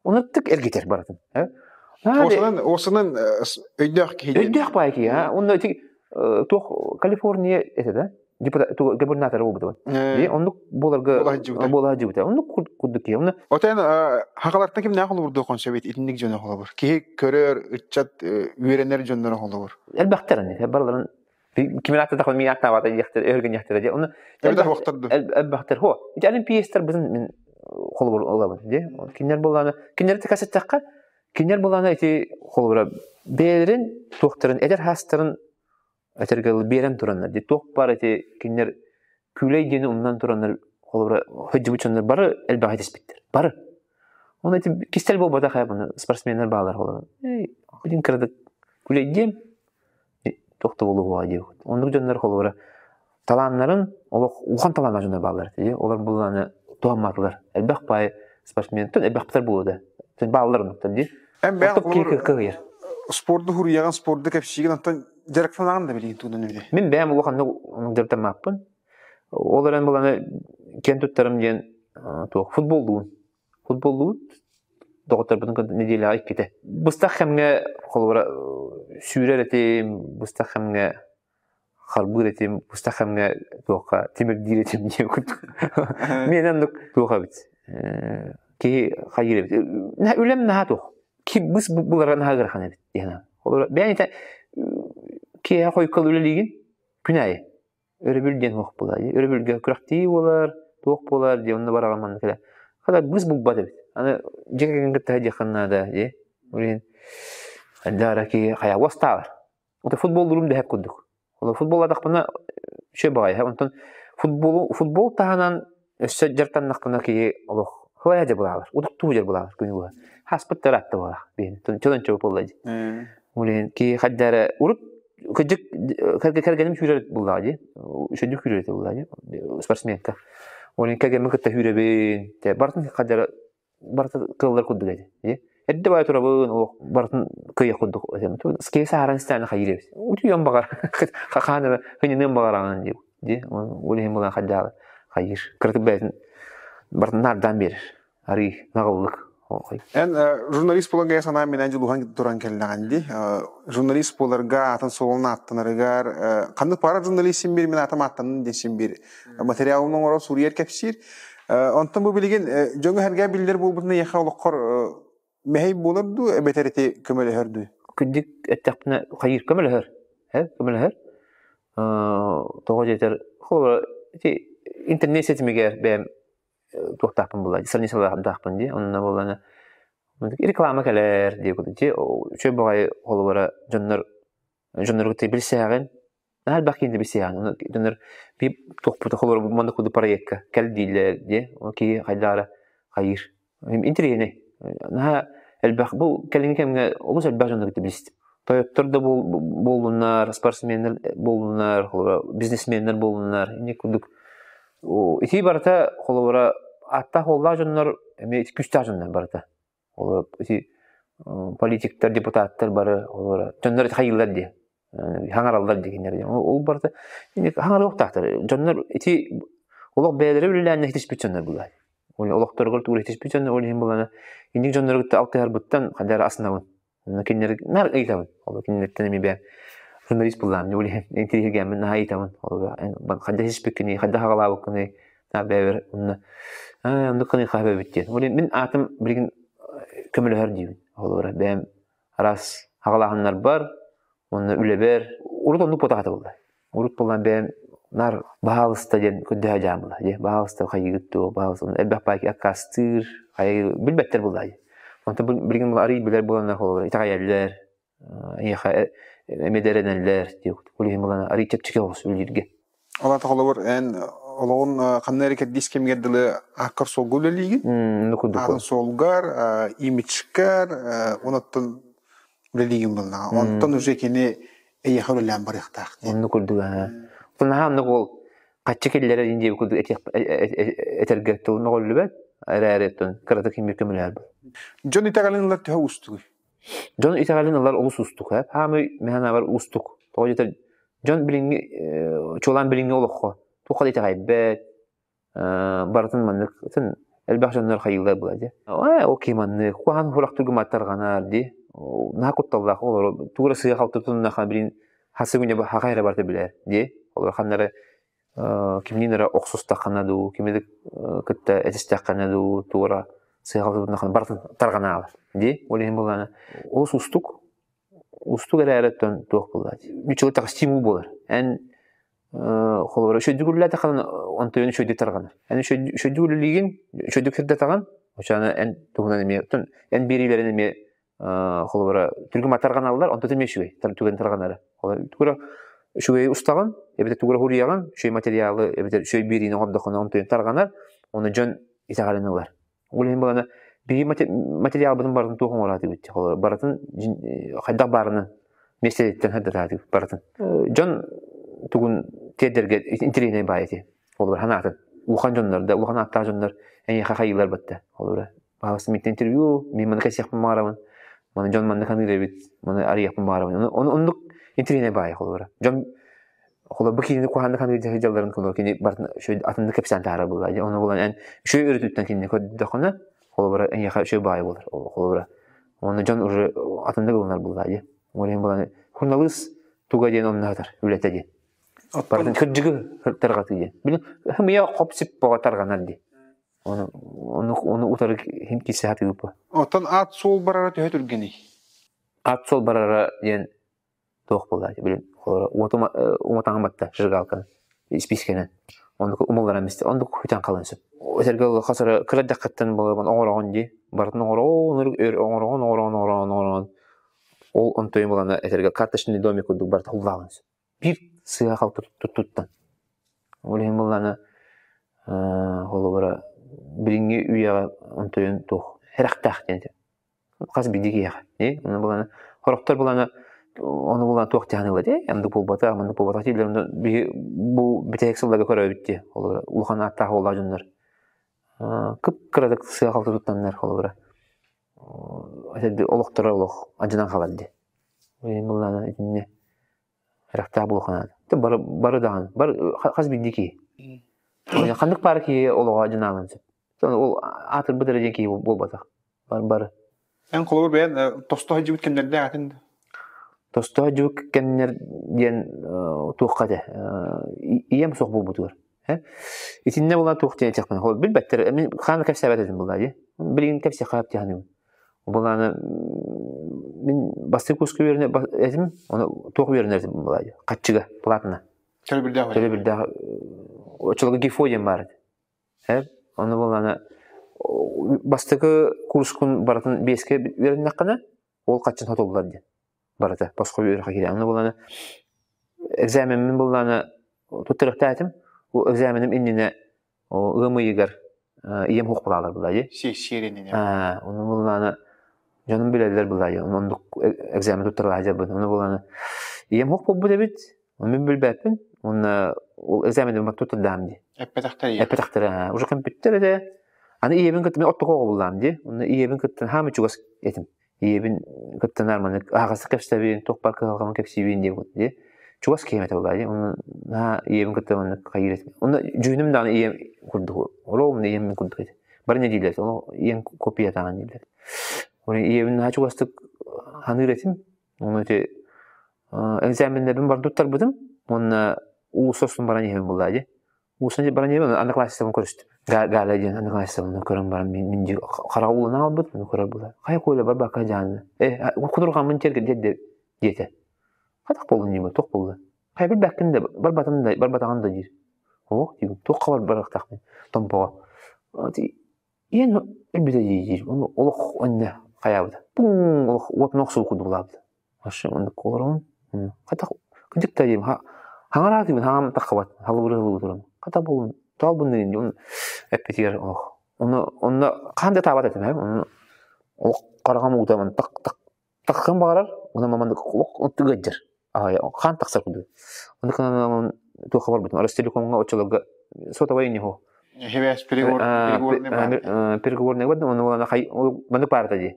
Оны тык эргитэр барытын. Осынан, осынан өйдөөх киһи. Өйдөөх баай киһи, онно ити туох Калифорния этэ да? Губернатор буолбута. Оннук буоларга буола сылдьыбыта. Оннук курдук киһи. Онно Отен хахалартан кимнээх холобурдуохун сөбүт итинник дьону холобур. Киһи көрөр, ыччат үөрэнэр дьонноро холобур. Элбэхтэр аны. Барыларын кимин ааттатах мин ааттаабата диэхтэр, өһөргөнньөхтөрө дии. Онно элбэхтэр. Хо, ити олимпиецтэр бытын мин холобур ылабын дии. Кинилэр буоллаана, кинилэри тэкэсэттэххэ, кинилэр буоллаана ити холобура бэйэлэрин туохтарын, эдэр хаастарын этэргэ биэрэн тураннар дии. Туох баар ити кинилэр күүлэй диэни умнан тураннар холобура сылдьыбыт дьоннор бары элбэҕи этиспиттэр. Бары. Оны ити кистэл буолбатах ээ бұны спортсменнар баалар холобура. Эй, кырадык күлэйдиэм туох да буолуоҕа диэбит. Оннук дьоннор холобура талааннарын олох улахан талааннаах дьоннор бааллар этэ. Олор буллааны туһамматылар. Элбэх баай спортсментэн элбэхтэр буолуо да. Бааллар оннуктар дии. Эн бэйэҥ холобур спорду хуруйаҕын, спорду кэпсиигин, оттон дьарыктанаҕын да билигин тугунан үлэ? Мин бэйэм улаханнык дьарыктаммаппын. Ол эрэн буланы киэн туттарым диэн туох футболлуун. Футболлуут доҕотторбутун кытта нэдиэлэҕэ иккитэ. Быстах кэмҥэ холобура сүүрэр этим, быстах кэмҥэ харбыыр этим, быстах кэмҥэ туохха тимирдиир этим диэн курдук. Миэнэ оннук туох эбит. Киһи хайыыр эбит. Үлэм наһаа туох. Ки быс булара наһаа ыарахан эбит диэн. Холобура бэйэҥ итэ киэһэ хойукка үлэлиигин күн аайы. Өрөбүл диэн суох буолар. Өрөбүлгэ күрэхтии буолар, туох буолар диэн онно бараҕын манна кэлэ. Хата быыс булбат эбит. Аны дьиэ кэргэн кытта диэххин наада дии. Блин, хайдах киһи хайа уостаабар. Ото футболлуурум дэһэп курдук. Ол футболлаатахпына үчүгэй баҕайы. Онтон футболу футбол таһынан өссө дьарыктаннахпына киһи олох хылайа дьабылаалар, утуктуу дьабылаалар күнү быһа. Хаспыт да ыраатта буолаах. Биһин чолон чобу буолла дии. Блин, киһи хайда эрэ урут кырдьык кэргэним сүүрэр буллаҕа дии. Үчүгэйдик сүүрэр этэ буллаҕа дии. Спортсменка. Ол кэргэммин кытта сүүрэбин. Барытын хайда эрэ барыта кыаллар курдук этэ. Эрдэ баай турабын, олох барытын кыайах курдук этим. Скейс саһаран истэҕинэ хайыыр эбит. Утуйуом баҕар, хаан эрэ хыньыныам баҕараҕын дии. Дии, ол иһин булан хайдаҕа хайыыр. Кыратык бэйэтин барытын наардаан биэрэр. Арый наҕыллык. Эн журналист буоларга санаам минэн дьулуһан туран кэллэҕин дии. Журналист буоларга аатын суолун ааттанарыгар ханнык пара журналист син биир мин аатым ааттанын диэн син биир материалын оҥорор суруйар кэпсиир. Онтон бу билигин дьоҥу-сэргэ биллэр буолбутун эйиэхэ олоххор мэһэй буолар дуу, эбэтэр ити көмөлөһөр дуу? Күндүк эттэхпинэ хайыыр көмөлөһөр. Көмөлөһөр. Тоҕо диэтэр, холобура, ити интернет ситимигэр бэйэм туохтаахпын буолла, страницалаахпын дии, онно буоллаҕына реклама кэлэр дии курдук дии, үчүгэй баҕайы холобура дьоннор дьоннору кытта билсээҕин, наһаа элбэх киһини билсээҕин, дьоннор биир туохпут холобура маннык курдук проекка кэл дииллэр дии, ол киһи хайдах эрэ хайыыр. Интэриэһинэй. Наһаа элбэх бу кэлиҥҥи кэмҥэ олус элбэх дьону кытта билистим. Тойоттор да буоллуннар, спортсменнар буоллуннар, холобура бизнесменнэр буоллуннар, инник курдук ити барыта холобура ааттаах-уоллаах дьоннор эмиэ күүстээх дьоннор барыта. Холобура ити политиктар, депутаттар бары холобура дьоннор ити хайыыллар дии. Хаҥараллар дии кинилэр. Ол барыта хаҥарыахтаахтар. Дьоннор ити олох бэйэлэрэ үлэлээн итиспит дьоннор булар. Олохторугар тугу итиспит дьоннор ол иһин булана инник дьоннору кытта алтыһарбыттан хайдах эрэ асынабын. Кинилэри наар ыйытабын. Ол кинилэртэн эмиэ бэйэм журналист буллаам. Ол иһин интириэһиргээммин наһаа ыйытабын. Ол хайдах испиккиний, хайдах аҕалаабыккыный, бэйэбэр онно оннук кыныхаа эбит диэн. Ол мин аатым билигин көмөлөһөр диибин. Холобура бэйэм араас аҕалааһыннарбар уонна үлэбэр урут оннук буотах буолла. Урут буолан бэйэм наар баһаалыста диэн көрдөһө дьаам буолла. Дьэ, баһаалыста хайыгыт дуо, баһаалыста элбэх баайки аккаастыыр, хайы билбэттэр буолла. Онтон билигин арый билэр буоланнар холобура итэҕэйэллэр, эйиэхэ эмиэ да эрэнэллэр диэбит. Ол иһин буолан арый чэпчэки оҕус үлэлииргэ. Ол аата холобур эн олоҕун ханна эрэ кэрдиис кэмигэр дылы ааккар суолга үлэлиигин. Аатын суолгар, имиджкэр, онуттан үлэлиигин буоллаҕа. Онтон уже кини эйиэхэ үлэлээн барыахтаах диэн. Оннук курдук аа. Наһаа оннук ол хаччы киллэрэр ин диэбит курдук этэргэ тыл мөҕүллүбэт эрээри оттон кыратык ким көмөлөһөр. Дьон итэҕэлин ылар төһө уустугуй? Дьон итэҕэлин ылар олус уустук. Хаамый мэһэн уустук. Тоҕо диэтэр дьон билиҥҥи чуолаан билиҥҥи олоххо туохха да итэҕэйбэт, барытын маннык элбэх дьоннор хайыылар була дии. Ол киһи маннык куһаҕан сурах маттарҕанар дии. Наһаа кутталлаах олору тугу эрэ сыыһа-халты тутуннахха билин хас күнэ хаха эрэ барыта билэр дии. Олор ханна эрэ кимниин эрэ охсустаххына дуу, кими кытта этистэххинэ дуу, тугу эрэ сыыһа-халты тутуннаххына барытын тарҕанаалар дии. Ол иһин буоллаҕына олус уустук. Уустук эрээри оттон туох буолла дии. Үчүгэй стимул буолар. Эн холобура үчүгэйдик үлэлээтэххинэ онтуйан үчүгэйдик тарҕанар. Эн үчүгэйдик үлэлиигин, үчүгэйдик сырдатаҕын, оччоҕуна эн туһунан эмиэ эн биэриилэрин эмиэ холобура түргэн тарҕаналлар, онтон эмиэ үчүгэй түгэн тарҕанара. Тугура үчүгэй устаҕын, эбэтэр тугура хуруйаҕын, үчүгэй материалы, эбэтэр үчүгэй биэриини оҥордоххуна онтуйан тарҕанар, ону дьон итэҕэлин ылар. Ол иһин балана биһиги материалбытын барытын туох оҥораатыбыт барытын хайдах баарынан миэстэтиттэн сырдатаатыбыт барытын. Дьон тугун тиэрдэргэ интэриэһинэй баай ити. Холобура ханаатын. Улахан дьоннор да, улахан ааттаах дьоннор эйиэхэ хайыылар батта. Холобура, баһаалыста миттэн интервью, мин маны кэсиэхпин баҕарабын, маны дьон маннык саныыр эбит, маны арыйыахпын баҕарабын. Ону оннук интэриэһинэй баай холобура. Дьон холобур бу киһини куһаҕаннык саныыр дьалларын холобур кини барытын үчүгэй атыннык кэпсээн таһаарар буолла. Ону булан эн үчүгэй өрүтүттэн кинини көрдөххүнэ, холобура эйиэхэ үчүгэй баай буолар. Холобура уонна дьон уже атыннык ылынар буолла дии. Ол иһин булан журналист туга диэн онно сытар үлэтэ диэн. Барытын кырдьыгы тарҕатыы диэн. Билин хымыйа хоп-сип боҕо тарҕанар дии. Ону ону ону утары хим киирсэ сатыыбыт. Оттон аат суол барара төһө түргэний? Аат суол барара диэн туох буолла билин уоту уматаҥын батта зажигалканы испиискэнэн оннук умулларан истэ оннук хүтэн халан сөп. Этэргэ хас эрэ кыра эрдэххиттэн балабан оҥороҕун дии. Барытын оҥороҕун, оҥороҕун, оҥороҕун, оҥороҕун, оҥороҕун. Ол онтуйун булана этэргэ карточный домик курдук барыта хуллааҕын сөп. Биир сыыһа халты туттуттан. Ол иһин буллана холобура билиҥҥи үйэҕэ онтуйун туох сэрэхтээх диэн этэ. Хас биирдии киһиэхэ. Ону булана сорохтор булана ону булан туох дьаһаныылар дии оннук буолбатах, маннык буолбатах дииллэр. Онно биһи бу бүтэһик сылларга көрөбүт дии. Холобура улахан ааттаах уоллаах дьоннор кып-кыратык сыа-халты туттаннар холобура олохторо олох алдьанан хаалар дии. Буллаана итиннэ Харахтаах буолуохха наада. Бары, бары даҕаны, бары хас биирдии киһи. Ханнык паара киһи олоҕо дьанаалан сөп. Ол аатырбыт эрэ диэн киһи буолбатах. Бары, бары. Эн холобур бэйэн тосто сылдьыбыт кэмнэрдээх этин Тосто сылдьыбыт кэмнэр диэн туохха этэ ийэм суох буолбутугар. Итиннэ була туох диэн этиэхпин билбэттэр. Мин хаана кэпсээбэт этим буолла дии. Билигин кэпсиэххэ сөп дии Булааны мин бастакы курска үөрэнэ этим, ону туох үөрэнэр этим буолаа хаччыга, платно. Төлөбүрдээх. Төлөбүрдээх оччолорго ГИФО диэн баар этэ. Э, ону булааны бастакы курскун барытын биэскэ үөрэннэххинэ, ол хаччын хотуллар диэн. Барыта босхо үөрэххэ киирэ. Ону булааны экзаменмин буллааны туттарыахтаатым. Ол экзаменым иннинэ ыам ыйыгар ийэм суох булаалар булаайы. Сиэрининэ. Ону буллааны дьонум билэллэр булаайы. Оннук экзамен туттарылаһа дьарбын. Ону булааны ийэм суох буолбут эбит. Мин билбэппин. Уонна ол экзаменым туттардаам дии. Эппэтэхтэр Эппэтэхтэр. Уже көмпүттэр этэ. Аны ийэбин кытта мен оттоко оҕо дии. Онно ийэбин кытта хаамы чугас этим. Ийэбин кытта наар аһаҕастык кэпсэбин, туох баар кыһалҕабын кэпсиибин диэбит дии. Чугас киһим этэ буолаа дии. Онно наһаа ийэбин кытта маннык хайыыр этим. Онно дьүһүнүм даҕаны ийэм курдук, ровно ийэм мин курдук этэ. Бары не дииллэр, ону ийэм копиятааҕын дииллэр. Оны ийэбин наһаа чугастык ханыыр этим. Ону ити экзаменнэрбин бар туттарбытым. Уонна уулусса устун баран иһэбин буоллаа дии. Уусан баран диэбин одноклассницабын көрүстүм. Галя диэн одноклассницабын көрөн баран мин хараҕа уулана хаалбыт, ону көрөр буолар. Хайа Коля барбакка дьаанна. Э, кутурҕаммын тиэргэ диэтэ. Хатах буоллун диибин, туох буолла? Хайа билбэккин да, барбатым да, барбатаҕын да диир. Ох диибин, туохха бар барыахтаахпын Томпоҕо. Иэн өлбүтэ дии диир. Ону олох онно хайаабыта. Пуҥ олох уотун охсуу курдук булаабыта. Вообще оннук олоробун. Хата кырдьык да диим хаҥараатыбын хаҥам таххыбат халыбыры туран. Хата буолун тоалбын диэн он эппитигэр ох ону онно хаан да таабат этим ону олох хараҕым уута так так таххым баҕарар уна мамандык олох тыгыдьыр хаан тахсар курдук. Ону кынан туохха барбытым Ростелекомҥа оччолорго сотовай не хо. Хебес переговорный переговорный бардым ону маннык баарта дии.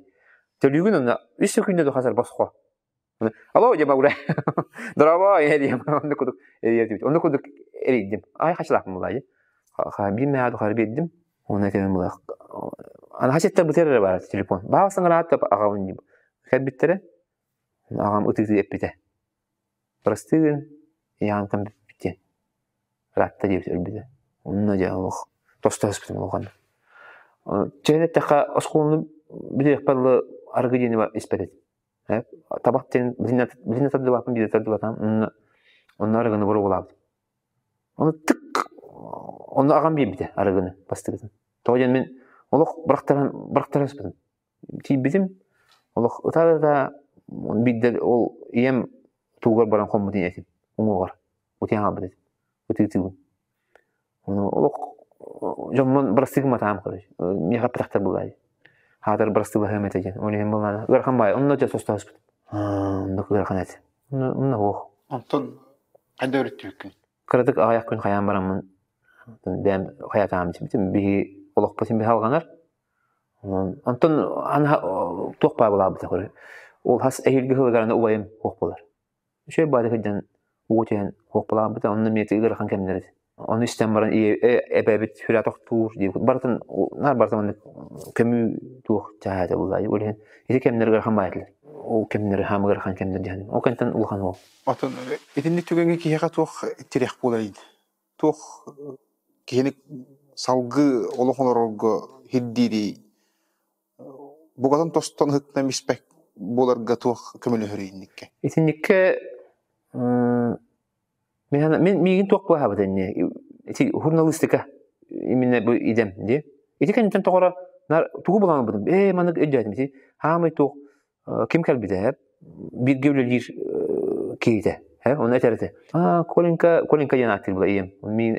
Төлүүгүн онно үс сөкүүндэ духасар босхо. Алло, диэм аура. Здорово, диэм. Онно кудук эрийдим. Онно кудук эрийдим. Ай хачылаахпын булаайы. Биир мээ тухары биэрдим. Онно этэмин булах. Ана хачеттер бытыр эрэ баар телефон. Баа саҥараат аҕабын дии. Кэлбиттэрэ. Аҕам ытыы эппитэ. Простыгын, яантан бүппүт Ыраатта диэбит өлбүтэ. Онно дьэ олох тостуһаспытым улахан. Чээн эттэххэ оскуоланы бүтүөхпэр дылы арыгы диэни испэт этим. Табах диэн билинэ тардыбаппын биирдэ тардыбатаҕым. Онно онно арыгыны боруобалаабытым. Ону тык онно аҕам биэрбитэ арыгыны бастакытын. Тоҕо диэн мин олох бырахтаран бырахтаран испитим. Тиийбитим олох ытаа да биирдэ ол ийэм тугар баран хоммутун этим уҥуоҕар утуйан хаалбыт этим ытыы-ытыыбын. Ону олох дьоммун бырастыы гымматаҕым короче. Миэхэ эппэтэхтэр буолаайы. Хаатар бырастыылаһыам этэ диэн. Ол иһин буоллаҕына ыарахан баайы. Онно дьэ состооһуспутум. Оннук ыарахан этэ. Онно суох. Онтон хайда өрүттүбүккүн? Кыратык аҕыйах күн хайаан бараммын бэйэм хайатаҕым дьибитим. Биһи олохпут син салҕанар. Онтон туох баа булаабыта көрө. Ол хас эһиилги сылыгар аны убайым суох буолар. Үчүгэй баады сылдьан уу түһэн суох булаабыта, онно эмиэ ыарахан кэмнэр этэ. Ону истэн баран эбээбит сүрэ тохтуур диэбит. Барытын наар барытын маннык көмүү туох чааһа этэ буллаа. Ол иһин ити кэмнэр ыарахан баай этилэр. Ол кэмнэр хаамы ыарахан кэмнэр диэн. Ол кэнтэн улахан уол. Отон итинник түгэҥҥэ киһиэхэ туох тирэх буоларый? Туох киһини салгыы олох олорорго ирдиирий? Бугатын тостон ыһыктынан испэк буоларга туох көмөлөһөрүй инникке? Итинникке мин миигин туох быһаабыт инни ити журналистика. именно бу идэм дии. Ити кэнниттэн тоҕоро тугу булан ылбытым. Ээ маннык өйдөөтүм ити. Хаамай туох ким кэлбитэ бииргэ үлэлиир киһитэ. Оны этэр этэ. А Коленька, Коленька диэн ааттыыр була ийэм. Мин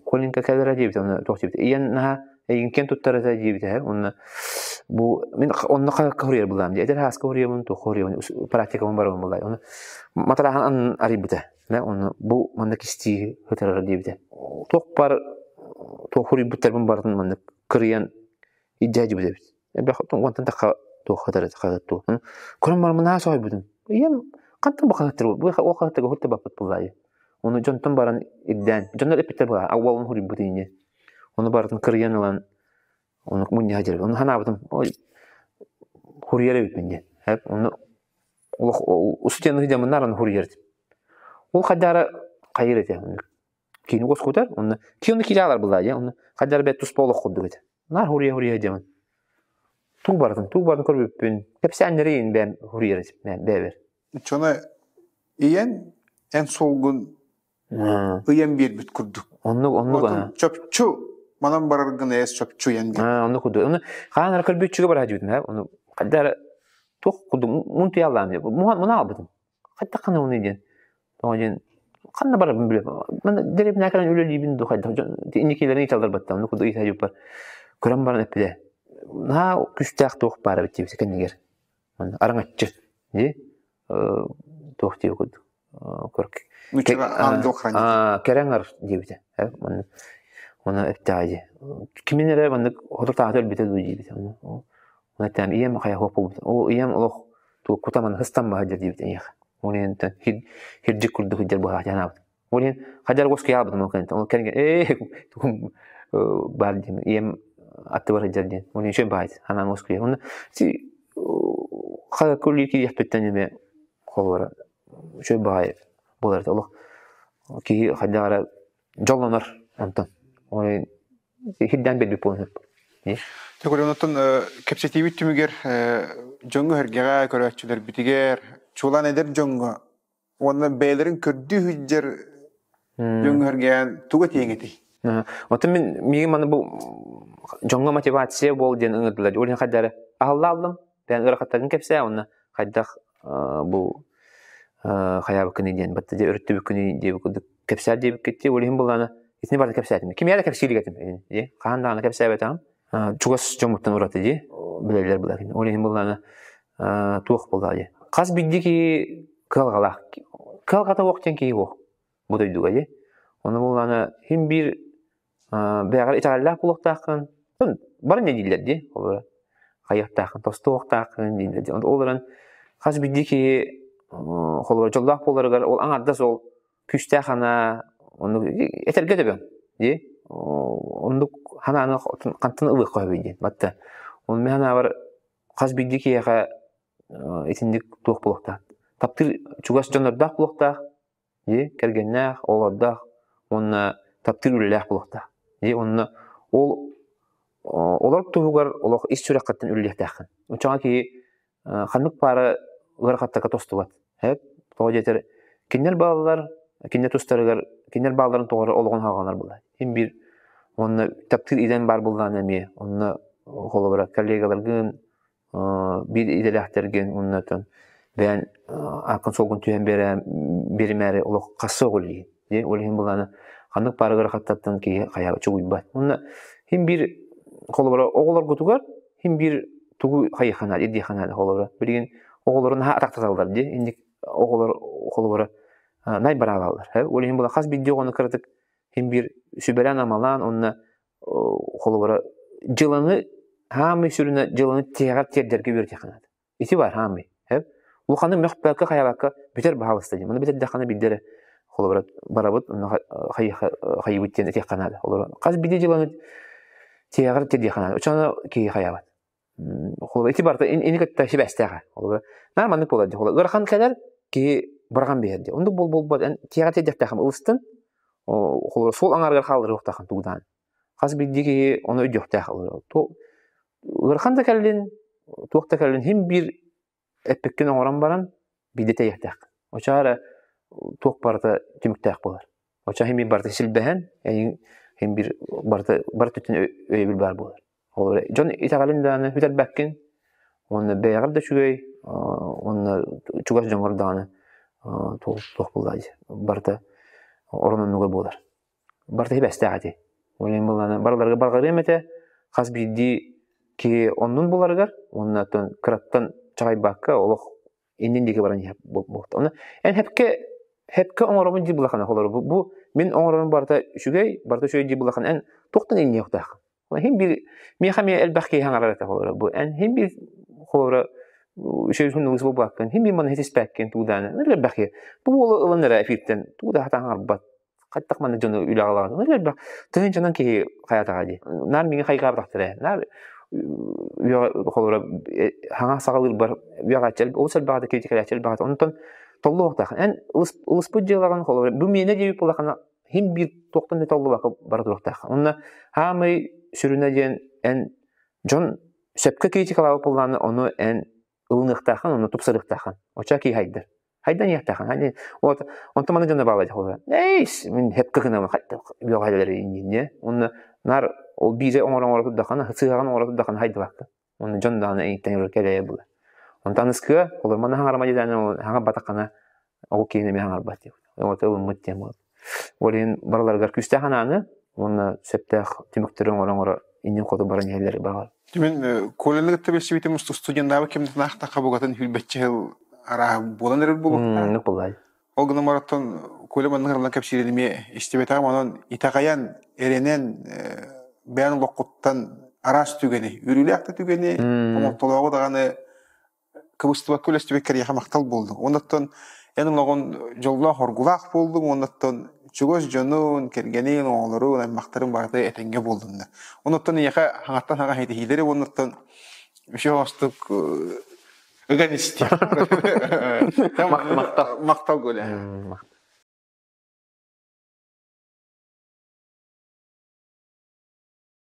Коленька кэлэрэ диэбитэ, оны туох диэбитэ. Ийэн наһаа эйигин киэн туттар этэ диэбитэ. Онно бу мин онно хоруйар булаам дии. Эдэр ааска хоруйабын, туох хоруйабын, практикабын барабын булай. Оны матарахан арыйбыта. Оны бу манна кистии хытарар диэбитэ. Туох бар туох хоруйбуттарбын барытын маннык кырыйан илдьэ дьибит эбит. Элбэх уонтан тахха туох хатар хаһыат Көрөн баран мынаа соһуйбутум. Ийэм хантан бу хаһыаттар бу ол хаһыаттарга хурта баппыт буллаайы. Ону дьонтон баран ирдээн, дьоннор эппиттэр була, ауалын хуруйбут инье. Ону барытын кырыйан ылан, ону мунньаха дьэрбит. Ону ханаабытым, ой, хуруйар эбиппин диэн. Ону олох устудьуоннуу дьаммынаар аны хуруйар этим. Ол хайдаара хайыр этэ. Кини уоскутар, онно кини киирэ булаа дьэ, онно хайдах бэт туспа олох курдук этэ. Наар хуруйа-хуруйа дьэмин. Туу бардым көрбүппүн. Кэпсээннэри бэм хуруйар бэбэр. Чона ийэн эн суолгун ыйан биэрбит курдук. Оннук, оннук. Чопчу манан бараргын эс чопчу ыйан биэр. Оннук курдук. Оны хаанар көрбүтчүгэ бараа дьүбүтүм. Оны хайдах туох курдук мун туйаллаам диye. Муна албытым. Хайдах хана уну диэн. Тоҕо диэн ханна барарбын билэбин. Манна дэриэбинэ кэлэн үлэлиибин дуу хайдах дьон инникилэрин ыйыталлар баттам. Курдук ыйыта дьуппар. Көрөн баран эппитэ. Наһаа күүстээх туох баар эбит диэбитэ кэннигэр. Араҥаччы. Дии туох диэбит курдук. Ангел хранитель. Кэрэҥ диэбитэ. Оны эптэҕэ дии. Кимин эрэ маннык хоту-тааты өлбүтэ дуу диэбитэ. Оны эттэм ийэм хайа хуох буолбут. Ол ийэм олох кутаман хыстаммаһа диэбит эйиэхэ. Ол иһин хирдьик курдук сылдьар быһаах дьанаабыт. Ол иһин хадьар уоскуйаабытым ол кэнниттэн. Ол кэннигэ ээ тугум баар диэн ийэм аттыбар сылдьар диэн. Ол иһин үчүгэй баайт ханаан уоскуйа. Онно си хара күлүү киириэхпиттэн эмэ холобура үчүгэй баҕайы буолар этэ. Олох киһи хайдах эрэ дьоллонор онтон. Ол иһин хирдээн биэрбит буолан сөп. Төгүрүн оттон кэпсэтиибит түмүгэр дьоҥҥо-сэргэҕэ, көрөөччүлэрбитигэр, чуолаан эдэр дьоҥҥо уонна бэйэлэрин көрдүү сылдьар дьоҥҥо-сэргэҕэ тугу этиэҥ этэй? Оттон мин миигин маны бу дьоҥҥо мотивация буол диэн ыҥырдылар. Ол иһин хайдах эрэ аһылла аллым. Бэйэҥ ыарахаттаргын кэпсээ уонна хайдах бу хайаабыккыный диэн батта дьэ өрүттүбүккүнүй диэбит курдук кэпсээр диэбиккит ол иһин былаана итини барыта кэпсээтим. Кимиэхэ да кэпсиир этим дии. Хаһан даҕаны кэпсээбэтэҕим. Чугас дьоммуттан ураты дии. Билэллэр былаан. Ол иһин былаана туох буоллаҕа дии. Хас биирдии киһи кыалҕалаах. Кыалҕата уох диэн киһи уох бу дойдуга дии. Ону буллаана хим биир бэйэҕэр итэҕэллээх буолуохтааххын. Бары не дииллэр дии. Ол хайыахтааххын, тостуохтааххын дииллэр дии. Ол эрэн хас биирдии киһи холобура дьоллоох буоларыгар ол аҥардас ол күүстээх анаа оннук этэргэ дөбөҥ дии оннук ханааны хантан ылыахха сөбүй диэн батта ол мин санаабар хас биирдии киһиэхэ итинник туох буолуохтаах таптыыр чугас дьоннордоох буолуохтаах дии кэргэннээх оҕолордоох уонна таптыыр үлэлээх буолуохтаах дии онно ол олор туһугар олох ис сүрэххиттэн үлэлиэхтээххин оччоҕо киһи ханнык паара ыарахаттарга тостубат. Һэп, тоҕо диэтэр, кинилэр бааллар, кинилэр тустарыгар, кинилэр баалларын тоҕо олоҕун хааланар буолар. Син биир уонна таптыыр идэн баар буоллаҕына эмиэ, онно холобура коллегаларгын, биир идэлээхтэргин уонна оттон бэйэн ааккын-суолгун түһэн биэримээри олох хасса оҕуллии. Ол иһин былаана ханнык паара ыарахаттартан киһи хайа чугуйбат. Уонна син биир холобура оҕолоргутугар Син биир тугу хайыхханаат, ирдиэхханаат холобура. Билигин оҕолору наһаа атахтаталлар дии. Инник оҕолор холобура най бараалаллар. Ол иһин була хас биирдии оҕону кыратык син биир сүбэлээн-амалаан уонна холобура дьыланы хаамый сүрүнэ дьыланы тиһэҕэр тиэрдэргэ үөрэтиэххэ Ити баар хаамый. Улаханы мөхпөккө хайабакка бүтэр баһаалыста диэн. Маны бүтэрдэххинэ биирдэ эрэ холобура барабыт онно хайыбыт диэн этиэххэ наада. Холобура хас биирдии дьыланы тиһэҕэр тиэрдиэххэ наада. Оччоҕуна киһи хайаабат. Холобура ити барыта ини кытта сибээстээх. Холобура наар маннык буолар дии. Холобура ыарахан кэлэр киһи быраҕан биэрэр дии. Оннук буол-буолбат эн тиһэҕэр тиэрдиэхтээххин ылыстын. Холобура суол аҥаарыгар хаалларыахтааххын тугудаан. Хас биирдии киһи ону өйдүөхтээх. Ыарахан да кэллин, туох да кэллин син биир эппиккин оҥорон баран биирдэ тэйиэхтээх. Оччоҕо эрэ туох барыта түмүктээх буолар. Оччоҕо син биир барыта силбэһэн, эйигин Хин бир барыта бары түттүн өйөбүл баар буолар. Ол дьон итэҕэлин даҕаны бүтэрбэккин, уонна бэйэҕэр да үчүгэй, уонна чугас дьоҥҥор даҕаны туох буолла барыта орон оннугар буолар. Барыта хибэстээх ити. Ол иһин буоллаҕына барыларга барҕарыам этэ, хас биирдии киһи оннун буларыгар уонна оттон кыраттан чаҕыйбакка олох иннин диэки баран иһэр буолта. Ону эн хэпкэ хэпкэ оҥоробун дии булахана холору бу мин оҥорорум барыта үчүгэй, барыта үчүгэй дии булахан эн туохтан инниэхтээх. Хин биир миэхэ эмиэ элбэх киһи хаҥарар этэ холоро бу эн хин биир холоро үчүгэй хуннугус буолбаккын хин биир маны хитиспэккин туудааны элбэх киһи бу уолу ылан эрэ эфиртэн туу да хатаҥарбат хаттах манна дьону үлэҕэ ылаҕын элбэх тыһыынчанан киһи хайатаҕа дии наар миҥэ хайгаабатахтара наар холобура хаҥа саҕалыырбар үөҕээччи олус элбэҕэ критикалээччи элбэҕэ онтон толлуохтаах эн ылыспыт дьыалаҕын холобура бу миэнэ диэбит буоллаххына хин биир туохтан да толлубакка бара туруохтаах онно хаамай сүрүнэ диэн эн дьон сөпкө критикалаабыт буоллаҕына ону эн ылыныахтааххын онно тупсарыахтааххын оччо киһи хайдар хайдан иэхтээх ани вот онтон маны дьоно баалай холура эй мин хепка гынамын хайда үөҕэлэр иннинне онно нар ол биире оҥоро оҥоро турдахана сыһаҕын оҥоро турдахана хайдыбакка онно дьон даҕаны эйиттэн ылар кэлэйэ була онтон аныскыа олор маны хаҥарама диэтээн хаҥа батаххана ол киһини эмиэ хаҥарбат диэбит вот ылыммыт диэн буолар ол иһин барыларыгар күүстээх анааны уонна сөптөөх түмүктэри оҥоро оҥоро иннин хоту баран иһэллэр баҕар Мин Коляны кытта билсибитим студеннаабы кэмнэтин аахтахха бугатын хүрбэччэ сыл арааһа буолан эрэр буолуохтаах. Оннук буоллай. Ол гынан баран Коля маннык ыралан кэпсиирин эмиэ истибэтэҕим, онон итэҕэйэн, эрэнэн бэйэн олоххуттан араас түгэни, үөрүүлээх да түгэни, хомолтолооҕу даҕаны кыбыстыбакка үлэстибит кэриэхэ махтал буоллуҥ. Оннуттан эн олоҕун дьоллоох оргулаах буоллуҥ, оннуттан чугас дьонун, кэргэниҥ, оҕолорун, аймахтарын барыта этэҥҥэ буоллуннар. Оннуттан эйиэхэ хаҥаттан хаҥа иһитиһиилэри оннуттан үчүгэй оҥостук ыган истиэх. Махтал. Махтал Коля. Махтал.